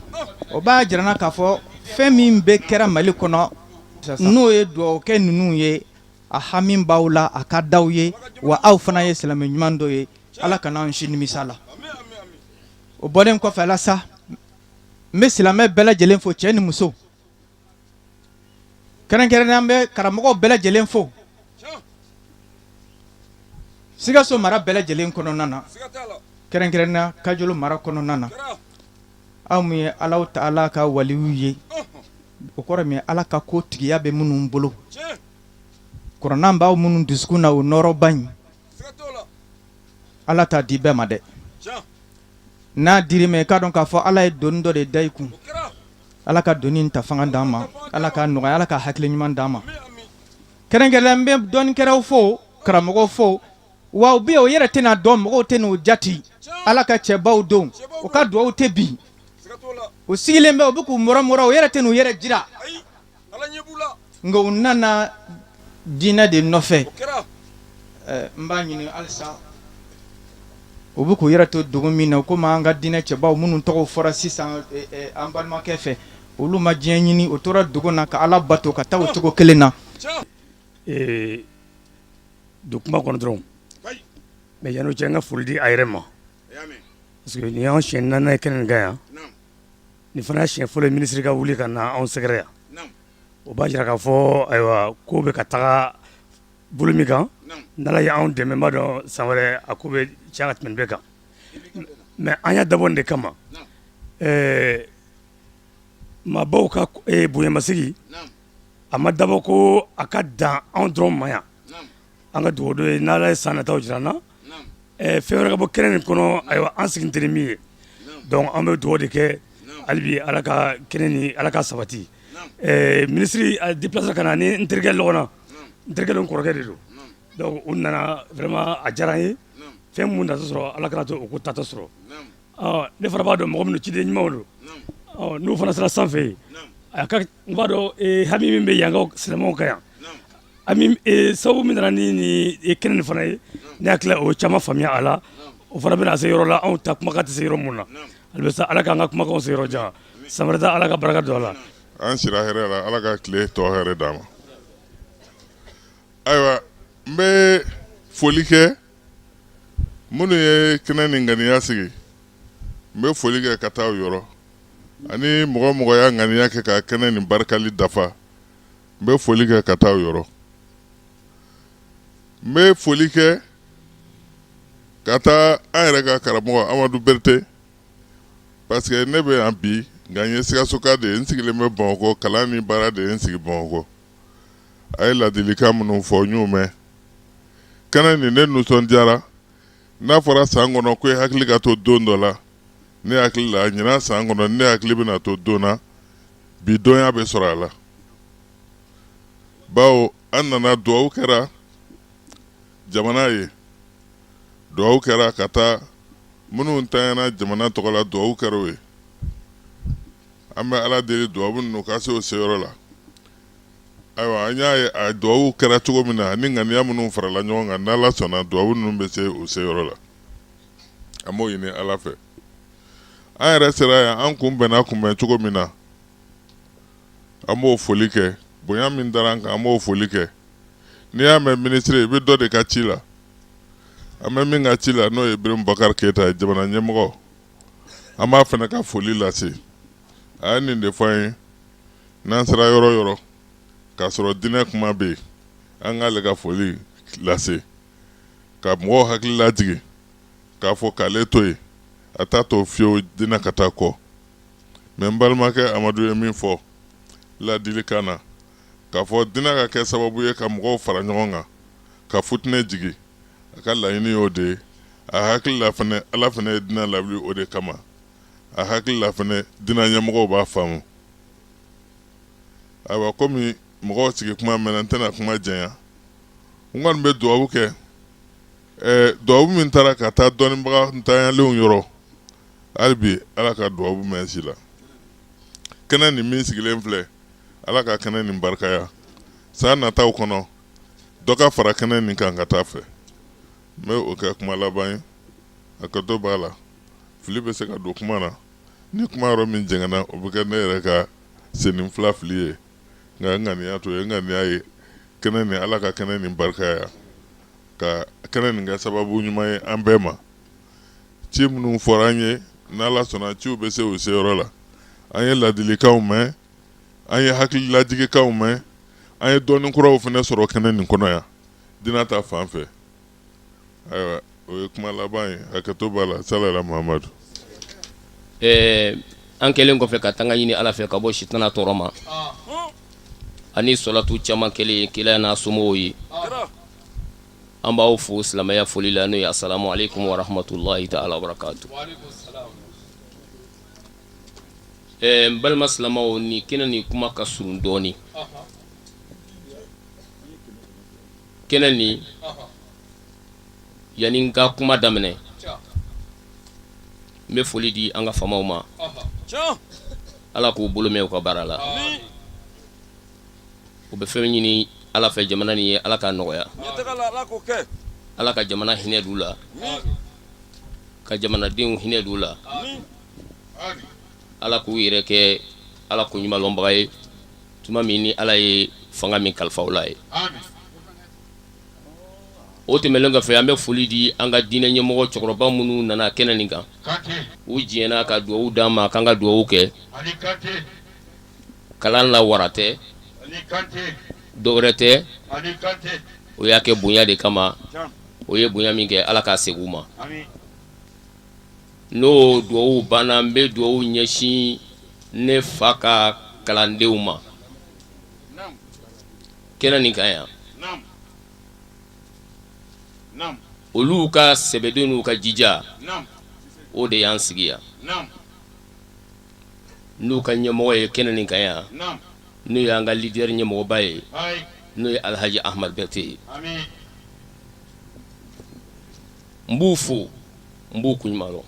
o b'a jira n na k'a fɔ fɛn min bɛ kɛra Mali kɔnɔ, n'o ye dugawukɛ ninnu ye, a hami b'aw la, a ka d'aw ye, wa aw fana ye silamɛ ɲuman dɔ ye. Ala kana an si nimisa la. O bɔlen kɔfɛ la sa, n bɛ silamɛ bɛɛ lajɛlen fo, cɛ ni muso. Kɛrɛnkɛrɛnnenya an bɛ karamɔgɔw bɛɛ lajɛlen fo Sikaso mara bɛɛ lajɛlen kɔnɔna na, kɛrɛnkɛrɛnnenya Kajolo mara kɔnɔna na. Aw min ye Alahu taala ka waliw ye, o kɔrɔ min ye Ala ka ko tigiya bɛ minnu bolo, kuranɛ b'aw minnu dusukun na, o nɔɔrɔba in, Ala t'a di bɛɛ ma dɛ. N'a dir'i ma, i k'a dɔn k'a fɔ Ala ye doni dɔ de da i kun. Ala ka doni in ta fanga d'an ma, Ala k'a nɔgɔya, Ala ka hakili ɲuman d'an ma. Kɛrɛnkɛrɛn n bɛ dɔnnikɛlaw fo, karamɔgɔw fo, wa u bɛ yen, o yɛrɛ tɛna dɔn, mɔgɔw tɛ n'u jate. Ala ka cɛbaw don, u ka dugawu tɛ bin. U sigilen bɛ, u bɛ k'u mɔrɔmɔrɔ, u yɛrɛ tɛ n'u yɛrɛ jira, nka u nana diinɛ de nɔfɛ. N b'a ɲini halisa, u bɛ k'u yɛrɛ to dugu min na, komi an ka diinɛ cɛbaw minnu tɔgɔ fɔra sisan an balimakɛ fɛ, olu ma diɲɛ ɲini, u tora dugu na ka Ala bato ka taa o cogo kelen na. Don kuma kɔnɔ dɔrɔn, mais yan'o cɛ, n ka foli di a yɛrɛ ma, parce que nin y'an siɲɛ naaninan ye kɛnɛ nin kan yan. Nin fana siɲɛ fɔlɔ ye minisiri ka wuli ka na anw sɛgɛrɛ yan. O b'a jira k'a fɔ ayiwa, ko bɛ ka taga bolo min kan, n'Ala ye anw dɛmɛ, n b'a dɔn san wɛrɛ a ko bɛ caya ka tɛmɛ bɛɛ kan. Mais an y'a dabɔ nin de kama, ɛɛ maabaw ka bonyamasegin, a ma dabɔ ko a ka dan anw dɔrɔn ma yan. An ka dugawu don ye, n'Ala ye san nataw jira an na, fɛn wɛrɛ ka bɔ kɛnɛ nin kɔnɔ, ayiwa, an sigi tɛ ni min ye. Donc an bɛ dugawu de kɛ hali bi, Ala ka kɛnɛ nin, Ala ka sabati. Minisiri a déplacé ka na ni n terikɛ lɔgɔna, n terikɛ don, n kɔrɔkɛ de don. Donc u nana, vraiment a diyara n ye. Fɛn mun natɔ sɔrɔ, Ala kana to o ko tatɔ sɔrɔ. Ne fana b'a dɔn mɔgɔ minnu, ciden ɲumanw don. N'u fana sera sanfɛ yen, a ka n b'a dɔn hami min bɛ yankaw silamɛw kan yan, ami sababu min nana ni kɛnɛ nin fana ye, ne hakili la o caman faamuya a la. O fana bɛna se yɔrɔ la, anw ta kumakan tɛ se yɔrɔ mun na. Hali sa, Ala k'an ka kumakanw se yɔrɔ jan. San wɛrɛ ta, Ala ka barika don a la. An sira hɛrɛ la, Ala ka tile tɔ hɛrɛ d'an ma. Ayiwa, n bɛ foli kɛ minnu ye kɛnɛ nin ŋaniya sigi, n bɛ foli kɛ ka taa u yɔrɔ, ani mɔgɔ mɔgɔ y'a ŋaniya kɛ ka kɛnɛ nin barikali dafa, n bɛ foli kɛ ka taa u yɔrɔ. N bɛ foli kɛ ka taa an yɛrɛ ka karamɔgɔ Amadu Berete, parce que ne bɛ yan bi, nka n ye Sikasoka de ye, n sigilen bɛ Bamakɔ, kalan ni baara de ye n sigi Bamakɔ. A ye ladilikan minnu fɔ, n y'u mɛn. Kɛnɛ nin, ne nisɔndiyara. N'a fɔra san kɔnɔ ko i hakili ka to don dɔ la, Ne hakili la ɲinan san kɔnɔ, ne hakili bɛna to don na bi donya bɛ sɔrɔ a la, bawo an nana, dugawu kɛra jamana ye, dugawu kɛra ka taa minnu tanyana jamana tɔgɔ la, dugawu kɛra o ye. An bɛ Ala deli dugawu ninnu ka se o seyɔrɔ la. Ayiwa, an y'a ye a dugawu kɛra cogo min na ani ŋaniya minnu farala ɲɔgɔn kan, n'Ala sɔnna dugawu ninnu bɛ se o seyɔrɔ la. An b'o ɲini Ala fɛ. An yɛrɛ sera yan, an kunbɛnna kunbɛn cogo min na, an b'o foli kɛ. Bonya min dara an kan, an b'o foli kɛ. N'i y'a mɛn minisiri, i bɛ dɔ de ka ci la. An bɛ min ka ci la, n'o ye Ibrahim Boubacar Keita ye, jamana ɲɛmɔgɔ, an b'a fana ka foli lase. A ye nin de fɔ an ye, n'an sera yɔrɔ yɔrɔ k'a sɔrɔ diinɛ kuma bɛ yen, an k'ale ka foli lase ka mɔgɔw hakili lajigin k'a fɔ k'ale to yen, a t'a to fiyewu diinɛ ka taa kɔ. Mais n balimakɛ Amadu ye min fɔ ladilikan na, k'a fɔ diinɛ ka kɛ sababu ye ka mɔgɔw fara ɲɔgɔn kan, ka futinɛ jigin, a ka laɲini y'o de ye. A hakili la fana, Ala fana ye diinɛ lawuli o de kama. A hakili la fana, diinɛ ɲɛmɔgɔw b'a faamu. Ayiwa, komi mɔgɔw sigi kuma mɛnna, n tɛna kuma janya. N kɔni bɛ dugawu kɛ, dugawu min taara ka taa dɔnnibaga ntanyalenw yɔrɔ, hali bi Ala ka dugawu mɛn si la. Kɛnɛ nin min sigilen filɛ, Ala ka kɛnɛ nin barikaya. San nataw kɔnɔ, dɔ ka fara kɛnɛ nin kan ka taa fɛ. N bɛ o kɛ kuma laban ye. Hakɛto b'a la, fili bɛ se ka don kuma na. Ni kuma yɔrɔ min jɛngɛnna, o bɛ kɛ ne yɛrɛ ka sennin fila fili ye. Nka n ŋaniya t'o ye. N ŋaniya ye kɛnɛ nin, Ala ka kɛnɛ nin barikaya, ka kɛnɛ nin kɛ sababu ɲuman ye an bɛɛ ma. Ci minnu fɔra an ye, n'Ala sɔnna ciw bɛ se u seyɔrɔ la. An ye ladilikanw mɛn, an ye hakililajigikanw mɛn, an ye dɔnni kuraw fana sɔrɔ kɛnɛ nin kɔnɔ yan diinɛ ta fan fɛ. Ayiwa, o ye kuma laban ye. Hakɛto b'a la. Salala Mahamadu. Ɛɛ, an kɛlen kɔfɛ ka tanga ɲini Ala fɛ ka bɔ sitana tɔɔrɔ ma, ani sɔlatu caman kɛlen kira n'a somɔgɔw ye, an b'aw fo silamɛya foli la, n'o ye asalamu aleykum warahmatulahi taala wabarakatu. Ɛɛ, n balima silamɛw, nin kɛnɛ nin kuma ka surun dɔɔnin. Kɛnɛ nin, yanni n ka kuma daminɛ, n bɛ foli di an ka faamaw ma. Ala k'u bolo mɛn u ka baara la. U bɛ fɛn ɲini Ala fɛ jamana nin ye, Ala k'a nɔgɔya. Ala ka jamana hinɛ d'u la, ka jamanadenw hinɛ d'u la. Ala k'u yɛrɛ kɛ Ala ko ɲuman lɔnbaga ye tuma min ni Ala ye fanga min kalifa u la ye. O tɛmɛnen kɔfɛ, an bɛ foli di an ka diinɛ ɲɛmɔgɔ cɛkɔrɔba minnu nana kɛnɛ nin kan, u diɲɛna ka dugawu d'an ma k'an ka dugawu kɛ. Kalan la wara tɛ, dɔwɛrɛ tɛ, o y'a kɛ bonya de kama. O ye bonya min kɛ, Ala k'a segin u ma. N'o dugawu banna, n bɛ dugawu ɲɛsin ne fa ka kalandenw ma kɛnɛ nin kan yan. Olu ka sɛbɛden n'u ka jija, o de y'an sigi yan, n'u ka ɲɛmɔgɔ ye kɛnɛ nin kan yan, n'o y'an ka leader ɲɛmɔgɔba ye, n'o ye Alhaji Ahmad Berete ye. N b'u fo, n b'u koɲuman dɔn.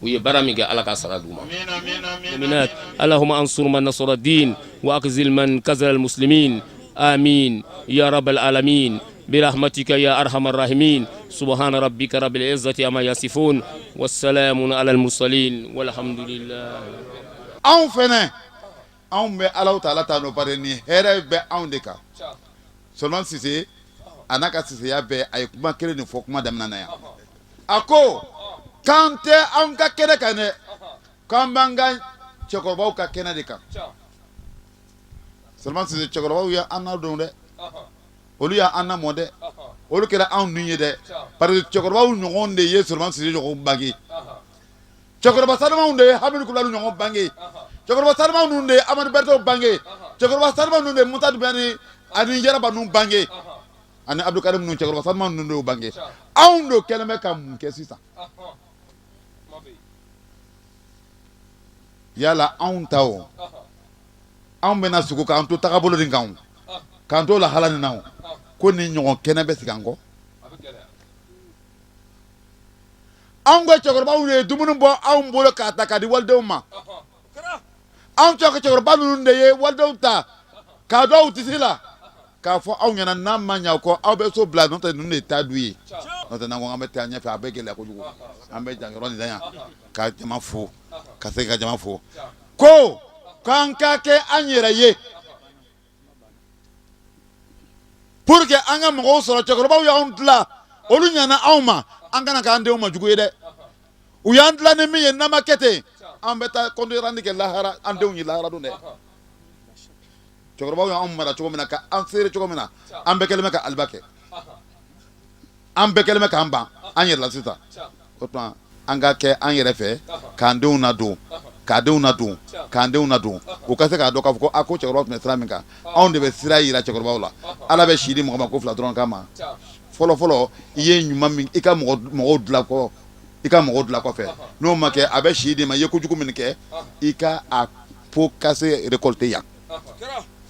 U ye baara min kɛ, Ala ka sara d'u ma. Allahumma ansur man nasara din wa akhzil man khazala al muslimin amin ya rabbal alamin birahmatika ya arhamar rahimin subhana rabbika rabbil izzati amma yasifun wassalamun ala al mursalin walhamdulillah. Anw fɛnɛ, anw bɛ Alahu taala tanu bari nin hɛrɛ bɛ anw de kan. Solomani Sise a n'a ka siseya bɛɛ, a ye kuma kelen de fɔ kuma daminɛ na yan. A ko k'an tɛ an ka kɛnɛ kan dɛ, k'an b'an ka cɛkɔrɔbaw ka kɛnɛ de kan. Solomani Sise, cɛkɔrɔbaw ye an ladon dɛ, olu y'an lamɔ dɛ, olu kɛra anw nun ye dɛ, parce que cɛkɔrɔbaw ɲɔgɔn de ye Solomani Sise ɲɔgɔn bange. Cɛkɔrɔba sanumanw de ye Hamidu Kulubali ɲɔgɔn bange. Cɛkɔrɔba sanumanw ninnu de ye Amadu Berete bange. Cɛkɔrɔba sanumanw ninnu de ye Musa Dunbiya ni ani Yaraba ninnu bange, ani Abdul Karim ninnu. Cɛkɔrɔba sanumanw ninnu de y'o bange. Anw de kɛlen bɛ ka mun kɛ sisan? Yala anw ta o, anw bɛna sugo k'an to tagabolo nin kan, k'an to lahala nin na, ko nin ɲɔgɔn kɛnɛ bɛ sigi an kɔ? Anw ka cɛkɔrɔbaw ye dumuni bɔ anw bolo k'a ta k'a di walidenw ma. Anw cɛkɔrɔba ninnu de ye walidenw ta k'a da u disi la k'a fɔ aw ɲɛna, n'a ma ɲɛ kɔ, aw bɛ so bila, n'o tɛ ninnu de ta du ye. N'o tɛ, n'an ko an bɛ taa ɲɛfɛ, a bɛ gɛlɛya kojugu. An bɛ dan yɔrɔ nin na yan ka jama fo, ka segin ka jama fo, ko k'an ka kɛ an yɛrɛ ye pour que an ka mɔgɔw sɔrɔ. Cɛkɔrɔbaw y'anw dilan, olu ɲana anw ma, an kana k'an denw ma jugu ye dɛ. U y'an dilan ni min ye, n'an ma kɛ ten, an bɛ taa compte rendu kɛ lahara, an denw ye lahara don dɛ. Cɛkɔrɔbaw y'anw mara cogo min na, ka an seere cogo min na, an bɛɛ kɛlen bɛ ka aliba kɛ, an bɛɛ kɛlen bɛ k'an ban an yɛrɛ la sisan. O tuma, an ka kɛ an yɛrɛ fɛ, k'an denw nadon, k'a denw nadon, k'an denw nadon, u ka se k'a dɔn k'a fɔ ko a ko cɛkɔrɔba tun bɛ sira min kan, anw de bɛ sira yira cɛkɔrɔbaw la. Ala bɛ si di mɔgɔ ma ko fila dɔrɔn kama. Fɔlɔ fɔlɔ, i ye ɲuman min, i ka mɔgɔw dilan kɔ, i ka mɔgɔw dilan kɔfɛ, n'o ma kɛ, a bɛ si d'i ma, i ye kojugu min kɛ, i ka a pots cassés récolter yan.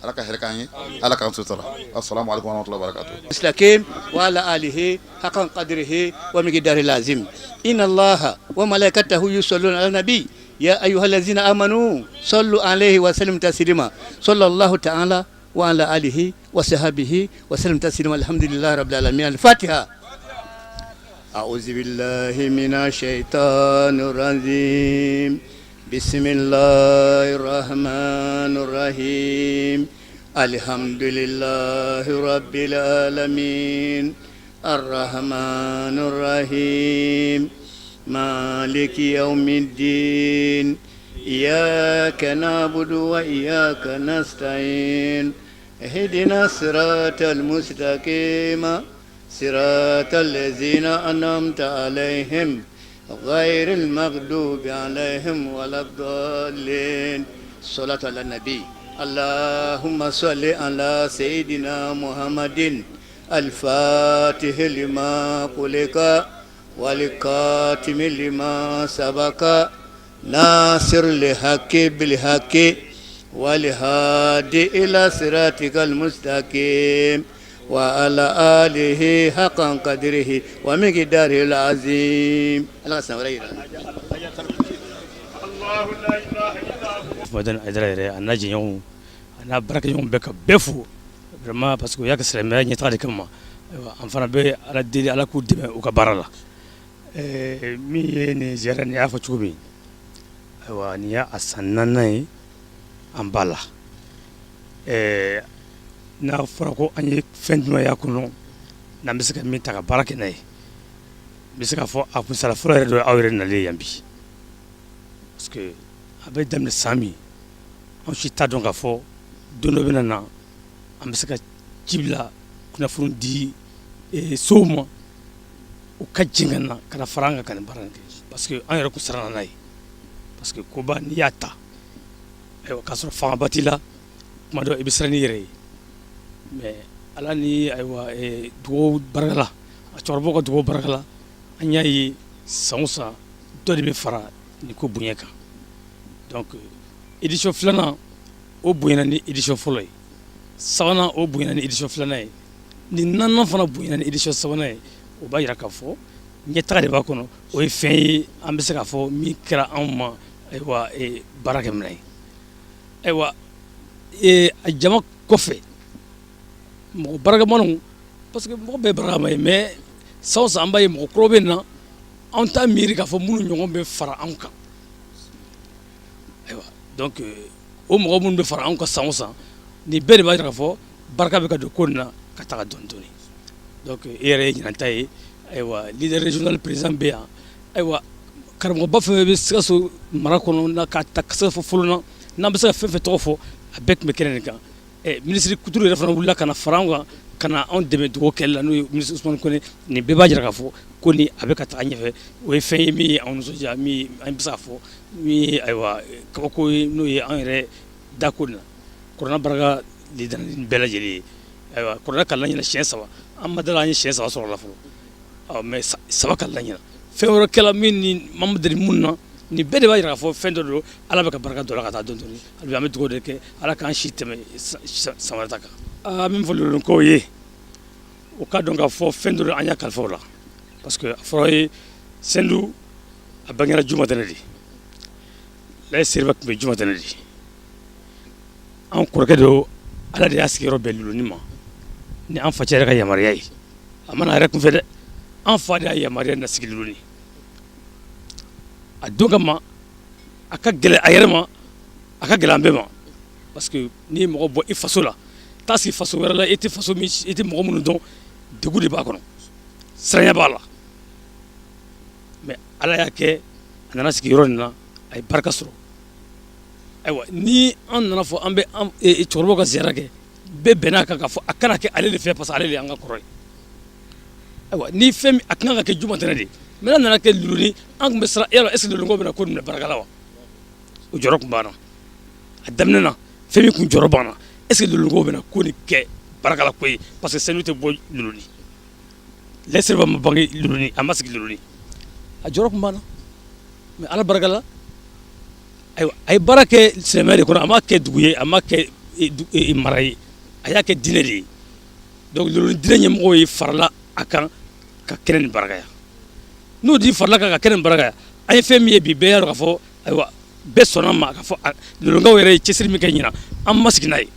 Ala ka hɛrɛ k'an ye, Ala k'an sutura. Assalamu alaikum warahmatullahi wabarakatuh. المستقيم وعلى آله حق قدره ومقداره العظيم. إن الله وملائكته يصلون على النبي يا أيها الذين آمنوا صلوا عليه وسلم تسليما. صلى الله تعالى وعلى آله وصحبه وسلم تسليما. الحمد لله رب العالمين. الفاتحة. أعوذ بالله من الشيطان الرجيم. بسم الله الرحمن الرحيم. الحمد لله رب العالمين. الرحمن الرحيم. مالك يوم الدين. إياك نعبد وإياك نستعين. اهدنا الصراط المستقيم، صراط الذين أنعمت عليهم، غير المغضوب عليهم ولا الضالين. صلاة على النبي. اللهم صل على سيدنا محمد الفاتح لما أغلق والخاتم لما سبق، ناصر الحق بالحق، والهادي إلى صراطك المستقيم، وعلى آله حق قدره ومقداره العظيم. الله سبحانه. Madani Hayidara yɛrɛ, a n'a jɛɲɔgɔnw, a n'a baarakɛɲɔgɔnw bɛɛ, ka bɛɛ fo vraiment, parce que u y'a kɛ silamɛya ɲɛtaga de kama. Ayiwa, an fana bɛ Ala deli, Ala k'u dɛmɛ u ka baara la. Min ye nin ziyara nin y'a fɔ cogo min, ayiwa, nin y'a san naaninan ye an b'a la. N'a fɔra ko an ye fɛn jumɛn y'a kɔnɔ n'an bɛ se ka min ta ka baara kɛ n'a ye, n bɛ se k'a fɔ a kunsala fɔlɔ yɛrɛ dɔ ye aw yɛrɛ nalen yan bi, parce que a bɛ daminɛ san min, an si t'a dɔn k'a fɔ don dɔ bɛna na an bɛ se ka ci bila, kunnafoni di sow ma, u ka jigin ka na ka na fara an kan ka nin baara in kɛ, parce que an yɛrɛ kun siranna n'a ye, parce que koba n'i y'a ta, ayiwa, k'a sɔrɔ fangaba t'i la, tuma dɔ i bɛ siran n'i yɛrɛ ye. Mais Ala ni, ayiwa, dugawu barika la, a cɛkɔrɔbaw ka dugawu barika la, an y'a ye san o san dɔ de bɛ fara nin ko bonya kan. Donc édition filanan, o bonyana ni édition fɔlɔ ye, sabanan, o bonyana ni édition filanan ye, ni naaninan fana bonyana ni édition sabanan ye. O b'a jira k'a fɔ ɲɛtaga de b'a kɔnɔ. O ye fɛn ye an bɛ se k'a fɔ min kɛra anw ma, ayiwa, baara kɛ minɛ ye. Ayiwa, a jama kɔfɛ, mɔgɔ baarakɛmanw, parce que mɔgɔ bɛɛ baarakɛma ye, mais san o san an b'a ye mɔgɔ kuraw bɛ na, anw t'a miiri k'a fɔ minnu ɲɔgɔn bɛ fara anw kan. Ayiwa, donc o mɔgɔ minnu bɛ fara anw kan san o san, nin bɛɛ de b'a jira k'a fɔ barika bɛ ka don ko nin na ka taga dɔɔni dɔɔni. Donc e yɛrɛ ye ɲinan ta ye. Ayiwa, leader régional président bɛ yan. Ayiwa, karamɔgɔba fɛn fɛn bɛ Sikaso mara kɔnɔ na, k'a ta Sikaso fɔlɔ na, n'an bɛ se ka fɛn fɛn tɔgɔ fɔ, a bɛɛ tun bɛ kɛnɛ nin kan. Ministre Kuturu yɛrɛ fana wulila ka na fara anw kan, ka na anw dɛmɛ dugawu kɛli la, n'o ye ministre Ousmane Kone. Nin bɛɛ b'a jira k'a fɔ ko ni a bɛ ka taga ɲɛfɛ. O ye fɛn ye min ye anw nisɔndiya, min an bɛ se k'a fɔ min ye, ayiwa, kabako ye, n'o ye an yɛrɛ da ko nin na. Kuranɛ barika de nana ni bɛɛ lajɛlen ye. Ayiwa, kuranɛ kalanna ɲinan siɲɛ saba. An ma dala an ye siɲɛ saba sɔrɔ la fɔlɔ, mais saba kalanna ɲinan. Fɛn wɛrɛ kɛla min ni an ma deli mun na. Nin bɛɛ de b'a jira k'a fɔ fɛn dɔ don, Ala bɛ ka barika don a la ka taa dɔɔnin dɔɔnin. Hali bi an bɛ dugawu de kɛ Ala k'an si tɛmɛ san wɛrɛ ta kan. Aa, min fɔ Lolonikaw ye, u k'a dɔn k'a fɔ fɛn dɔ don, an y'a kalifa u la, parce que a fɔra ye Sɛndu a bangera Jumatɛnɛ de. Layi Seriba tun bɛ Jumatɛnɛ de. An kɔrɔkɛ don, Ala de y'a sigiyɔrɔ bɛn Loloni ma ni an facɛ yɛrɛ ka yamaruya ye. A ma na a yɛrɛ kunfɛ dɛ, an fa de y'a yamaruya na sigi Loloni. A don kama a ka gɛlɛn a yɛrɛ ma, a ka gɛlɛn an bɛɛ ma, parce que n'i ye mɔgɔ bɔ i faso la, taa sigi faso wɛrɛ la, i tɛ faso min, i tɛ mɔgɔ minnu dɔn, degun de b'a kɔnɔ, siranya b'a la. Mais Ala y'a kɛ a nana sigi yɔrɔ nin na, a ye barika sɔrɔ. Ayiwa, ni an nana fɔ an bɛ cɛkɔrɔbaw ka ziyara kɛ, bɛɛ bɛn'a kan k'a fɔ a kana kɛ ale de fɛ, parce que ale de y'an ka kɔrɔ ye. Ayiwa, ni fɛn a kan ka kɛ Jumatɛnɛ de, mais n'a nana kɛ Loloni, an tun bɛ siran yala est ce que Lolonikaw bɛna ko nin minɛ barika la wa? O jɔrɔ tun b'an na a daminɛ na. Fɛn min tun jɔrɔ b'an na, est ce que Lolonikaw bɛna ko nin kɛ barika la ko ye, parce que Sɛndu tɛ bɔ Loloni, Layi Seriba ma bange Loloni, a ma sigi Loloni. A jɔrɔ tun b'an na, mais Ala barika la, ayiwa, a ye baara kɛ silamɛya de kɔnɔ. A ma kɛ dugu ye, a ma kɛ mara ye, a y'a kɛ diinɛ de ye. Donc Loloni diinɛ ɲɛmɔgɔw ye farala a kan ka kɛnɛ nin barakaya. N'o di farala kan ka kɛnɛ nin barakaya, an ye fɛn min ye bi, bɛɛ y'a dɔn k'a fɔ ayiwa, bɛɛ sɔnna ma k'a fɔ Lolonikaw yɛrɛ ye cɛsiri min kɛ ɲinan, an ma sigi n'a ye.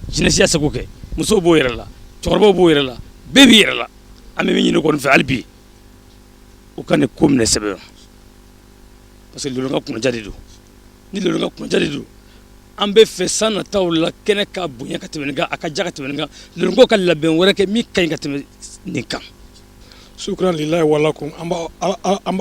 Jeunesse y'a seko kɛ, musow b'o yɛrɛ la, cɛkɔrɔbaw b'o yɛrɛ la, bɛɛ b'i yɛrɛ la. An bɛ min ɲini kɔni fɛ hali bi, u ka nin ko minɛ sɛbɛ, parce que Lolonikaw kunnaja de don. Ni Lolonikaw kunnaja de don, an bɛ fɛ san nataw la kɛnɛ ka bonya ka tɛmɛ nin kan, a ka diya ka tɛmɛ nin kan, Lolonikaw ka labɛn wɛrɛ kɛ min ka ɲi ka tɛmɛ nin kan. Sukran lilahi walakum. An bɛ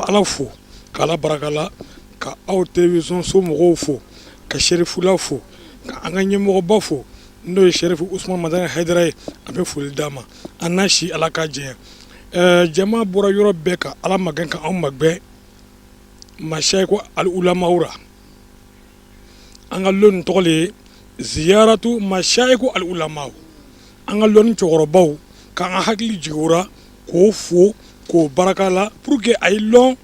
Ala fo ka Ala barika la, ka aw télévision so mɔgɔw fo, ka Serifula fo, ka an ka ɲɛmɔgɔba fo, n'o ye Serifu Usumani Madani Hayidara ye. An bɛ foli d'a ma, an n'a si Ala ka jɛ. Jama bɔra yɔrɔ bɛɛ ka Ala magɛn ka anw magɛn mashayiku al ulamaw ra. An ka lon tɔgɔ le ye ziyaratu mashayiku al ulamaw. An ka lɔnni cɛkɔrɔbaw, k'an hakili jigin o ra, k'o fo k'o barika la, pour que a ye lɔn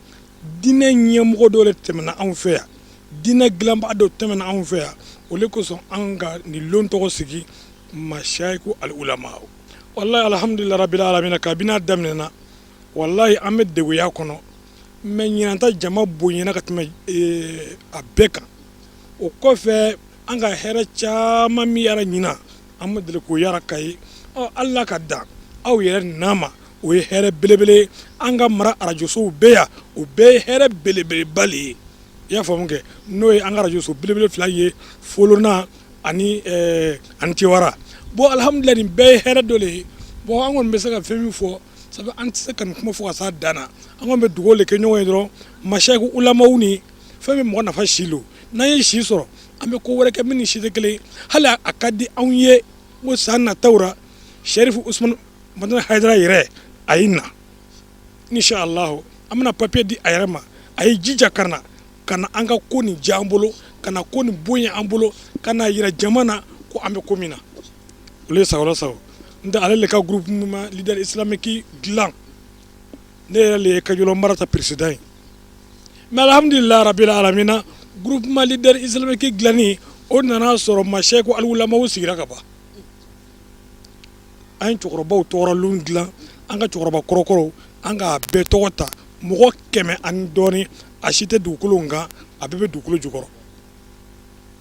diinɛ ɲɛmɔgɔ dɔ de tɛmɛna anw fɛ yan, diinɛ dilanbaga dɔ tɛmɛna anw fɛ yan. O le kosɔn an ka nin lon tɔgɔ sigi mashayiku al ulamaw. Walahi, alhamdulillah rabbil alamin. Kabini a daminɛna, walahi, an bɛ deguya kɔnɔ, mais ɲinan ta jama bonyana ka tɛmɛ a bɛɛ kan. O kɔfɛ, an ka hɛrɛ caman min yɛrɛ ɲinan, an ma deli k'o yɛrɛ ka ye. Ɔ, Ala ka dan aw yɛrɛ na ma, o ye hɛrɛ belebele ye. An ka mara arajosow bɛɛ yan, o bɛɛ ye hɛrɛ belebeleba le ye. I y'a faamu kɛ, n'o ye an ka arajoso belebele fila ye, Folona ani Tiwara. Bon, alhamdulillah, nin bɛɛ ye hɛrɛ dɔ le ye. Bon, an kɔni bɛ se ka fɛn min fɔ, sabu an tɛ se ka nin kuma fɔ ka s'a dan na, an kɔni bɛ dugawu de kɛ ɲɔgɔn ye dɔrɔn. Mashayiku ulamaw ni fɛn min mɔgɔ nafa si lo, n'an ye si sɔrɔ, an bɛ ko wɛrɛ kɛ min ni si tɛ kelen ye. Hali a ka di anw ye ko san nataw ra, Serifu Usumani Madani Hayidara yɛrɛ a ye na, inshallah. An bɛna papier di a yɛrɛ ma, a ye jija ka na, ka na an ka ko nin diya an bolo, ka na ko nin bonya an bolo, ka na yira jama na ko an bɛ ko min na. Olu ye sago sago n tɛ ale le ka groupement leader islamique dilan. Ne yɛrɛ le ye Kajolo mara ta président ye. Mais alhamdulillah rabbil alamina, groupement leader islamique dilanni, o nana sɔrɔ mashayiku al ulamaw sigira ka ban. An ye cɛkɔrɔbaw tɔgɔralon dilan, an ka cɛkɔrɔba kɔrɔkɔrɔw, an k'a bɛɛ tɔgɔ ta, mɔgɔ 100 ani dɔɔni. A si tɛ dugukolo kan, a bɛɛ bɛ dugukolo jukɔrɔ.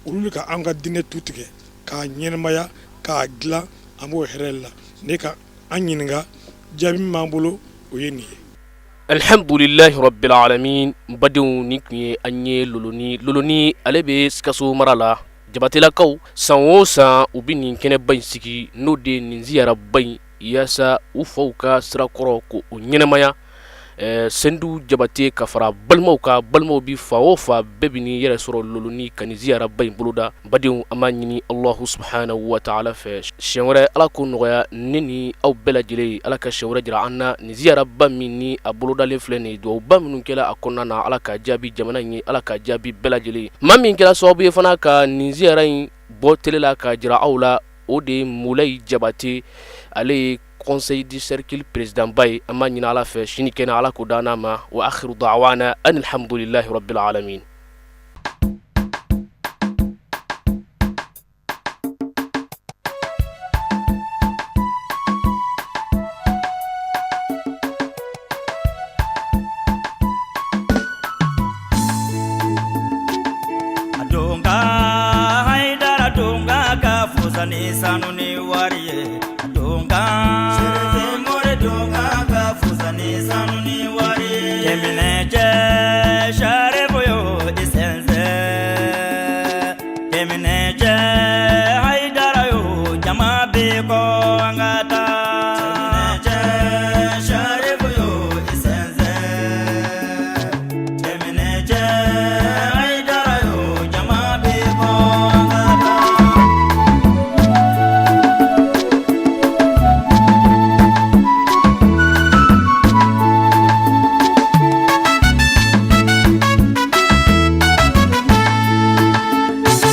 Olu ka an ka diinɛ tu tigɛ k'a ɲɛnɛmaya k'a dilan, an b'o hɛrɛ la. Ne ka an ɲininka, jaabi min b'an bolo, o ye nin ye. Alhamdulilahi rabbil alamin. Badenw, nin tun ye an ye Loloni. Loloni, ale bɛ Sikaso mara la. Jabatelakaw, san o san u bɛ nin kɛnɛba in sigi, n'o de ye nin ziyaraba in, yaasa u faw ka sirakɔrɔ ko o ɲɛnɛmaya. Sendu Jabate ka fara balimaw kan, balimaw bi fa o fa, bɛɛ bɛ n'i yɛrɛ sɔrɔ Loloni ka nin ziyaraba in boloda. Badenw, an b'a ɲini Alahu subahanahu wa taala fɛ, siɲɛ wɛrɛ Ala k'o nɔgɔya ne ni aw bɛɛ lajɛlen ye. Ala ka siɲɛ wɛrɛ jira an na. Nin ziyaraba min ni a bolodalen filɛ nin ye, dugawuba minnu kɛla a kɔnɔna na, Ala k'a jaabi jamana in ye, Ala k'a jaabi bɛɛ lajɛlen ye. Maa min kɛra sababu ye fana ka nin ziyara in bɔ tele la k'a jira aw la, o de ye Mulayi Jabate. Ale ye conseil du cercle président ba ye. An b'a ɲini Ala fɛ sini kɛnɛ Ala k'o d'an ma. Wa akhiru da'wana anil hamdulillahi rabbil alamin. Ni sanu ni wari ye donka more donka ka fusa ni sanu ni wari ye keminɛ cɛ saribuyo isense keminɛ.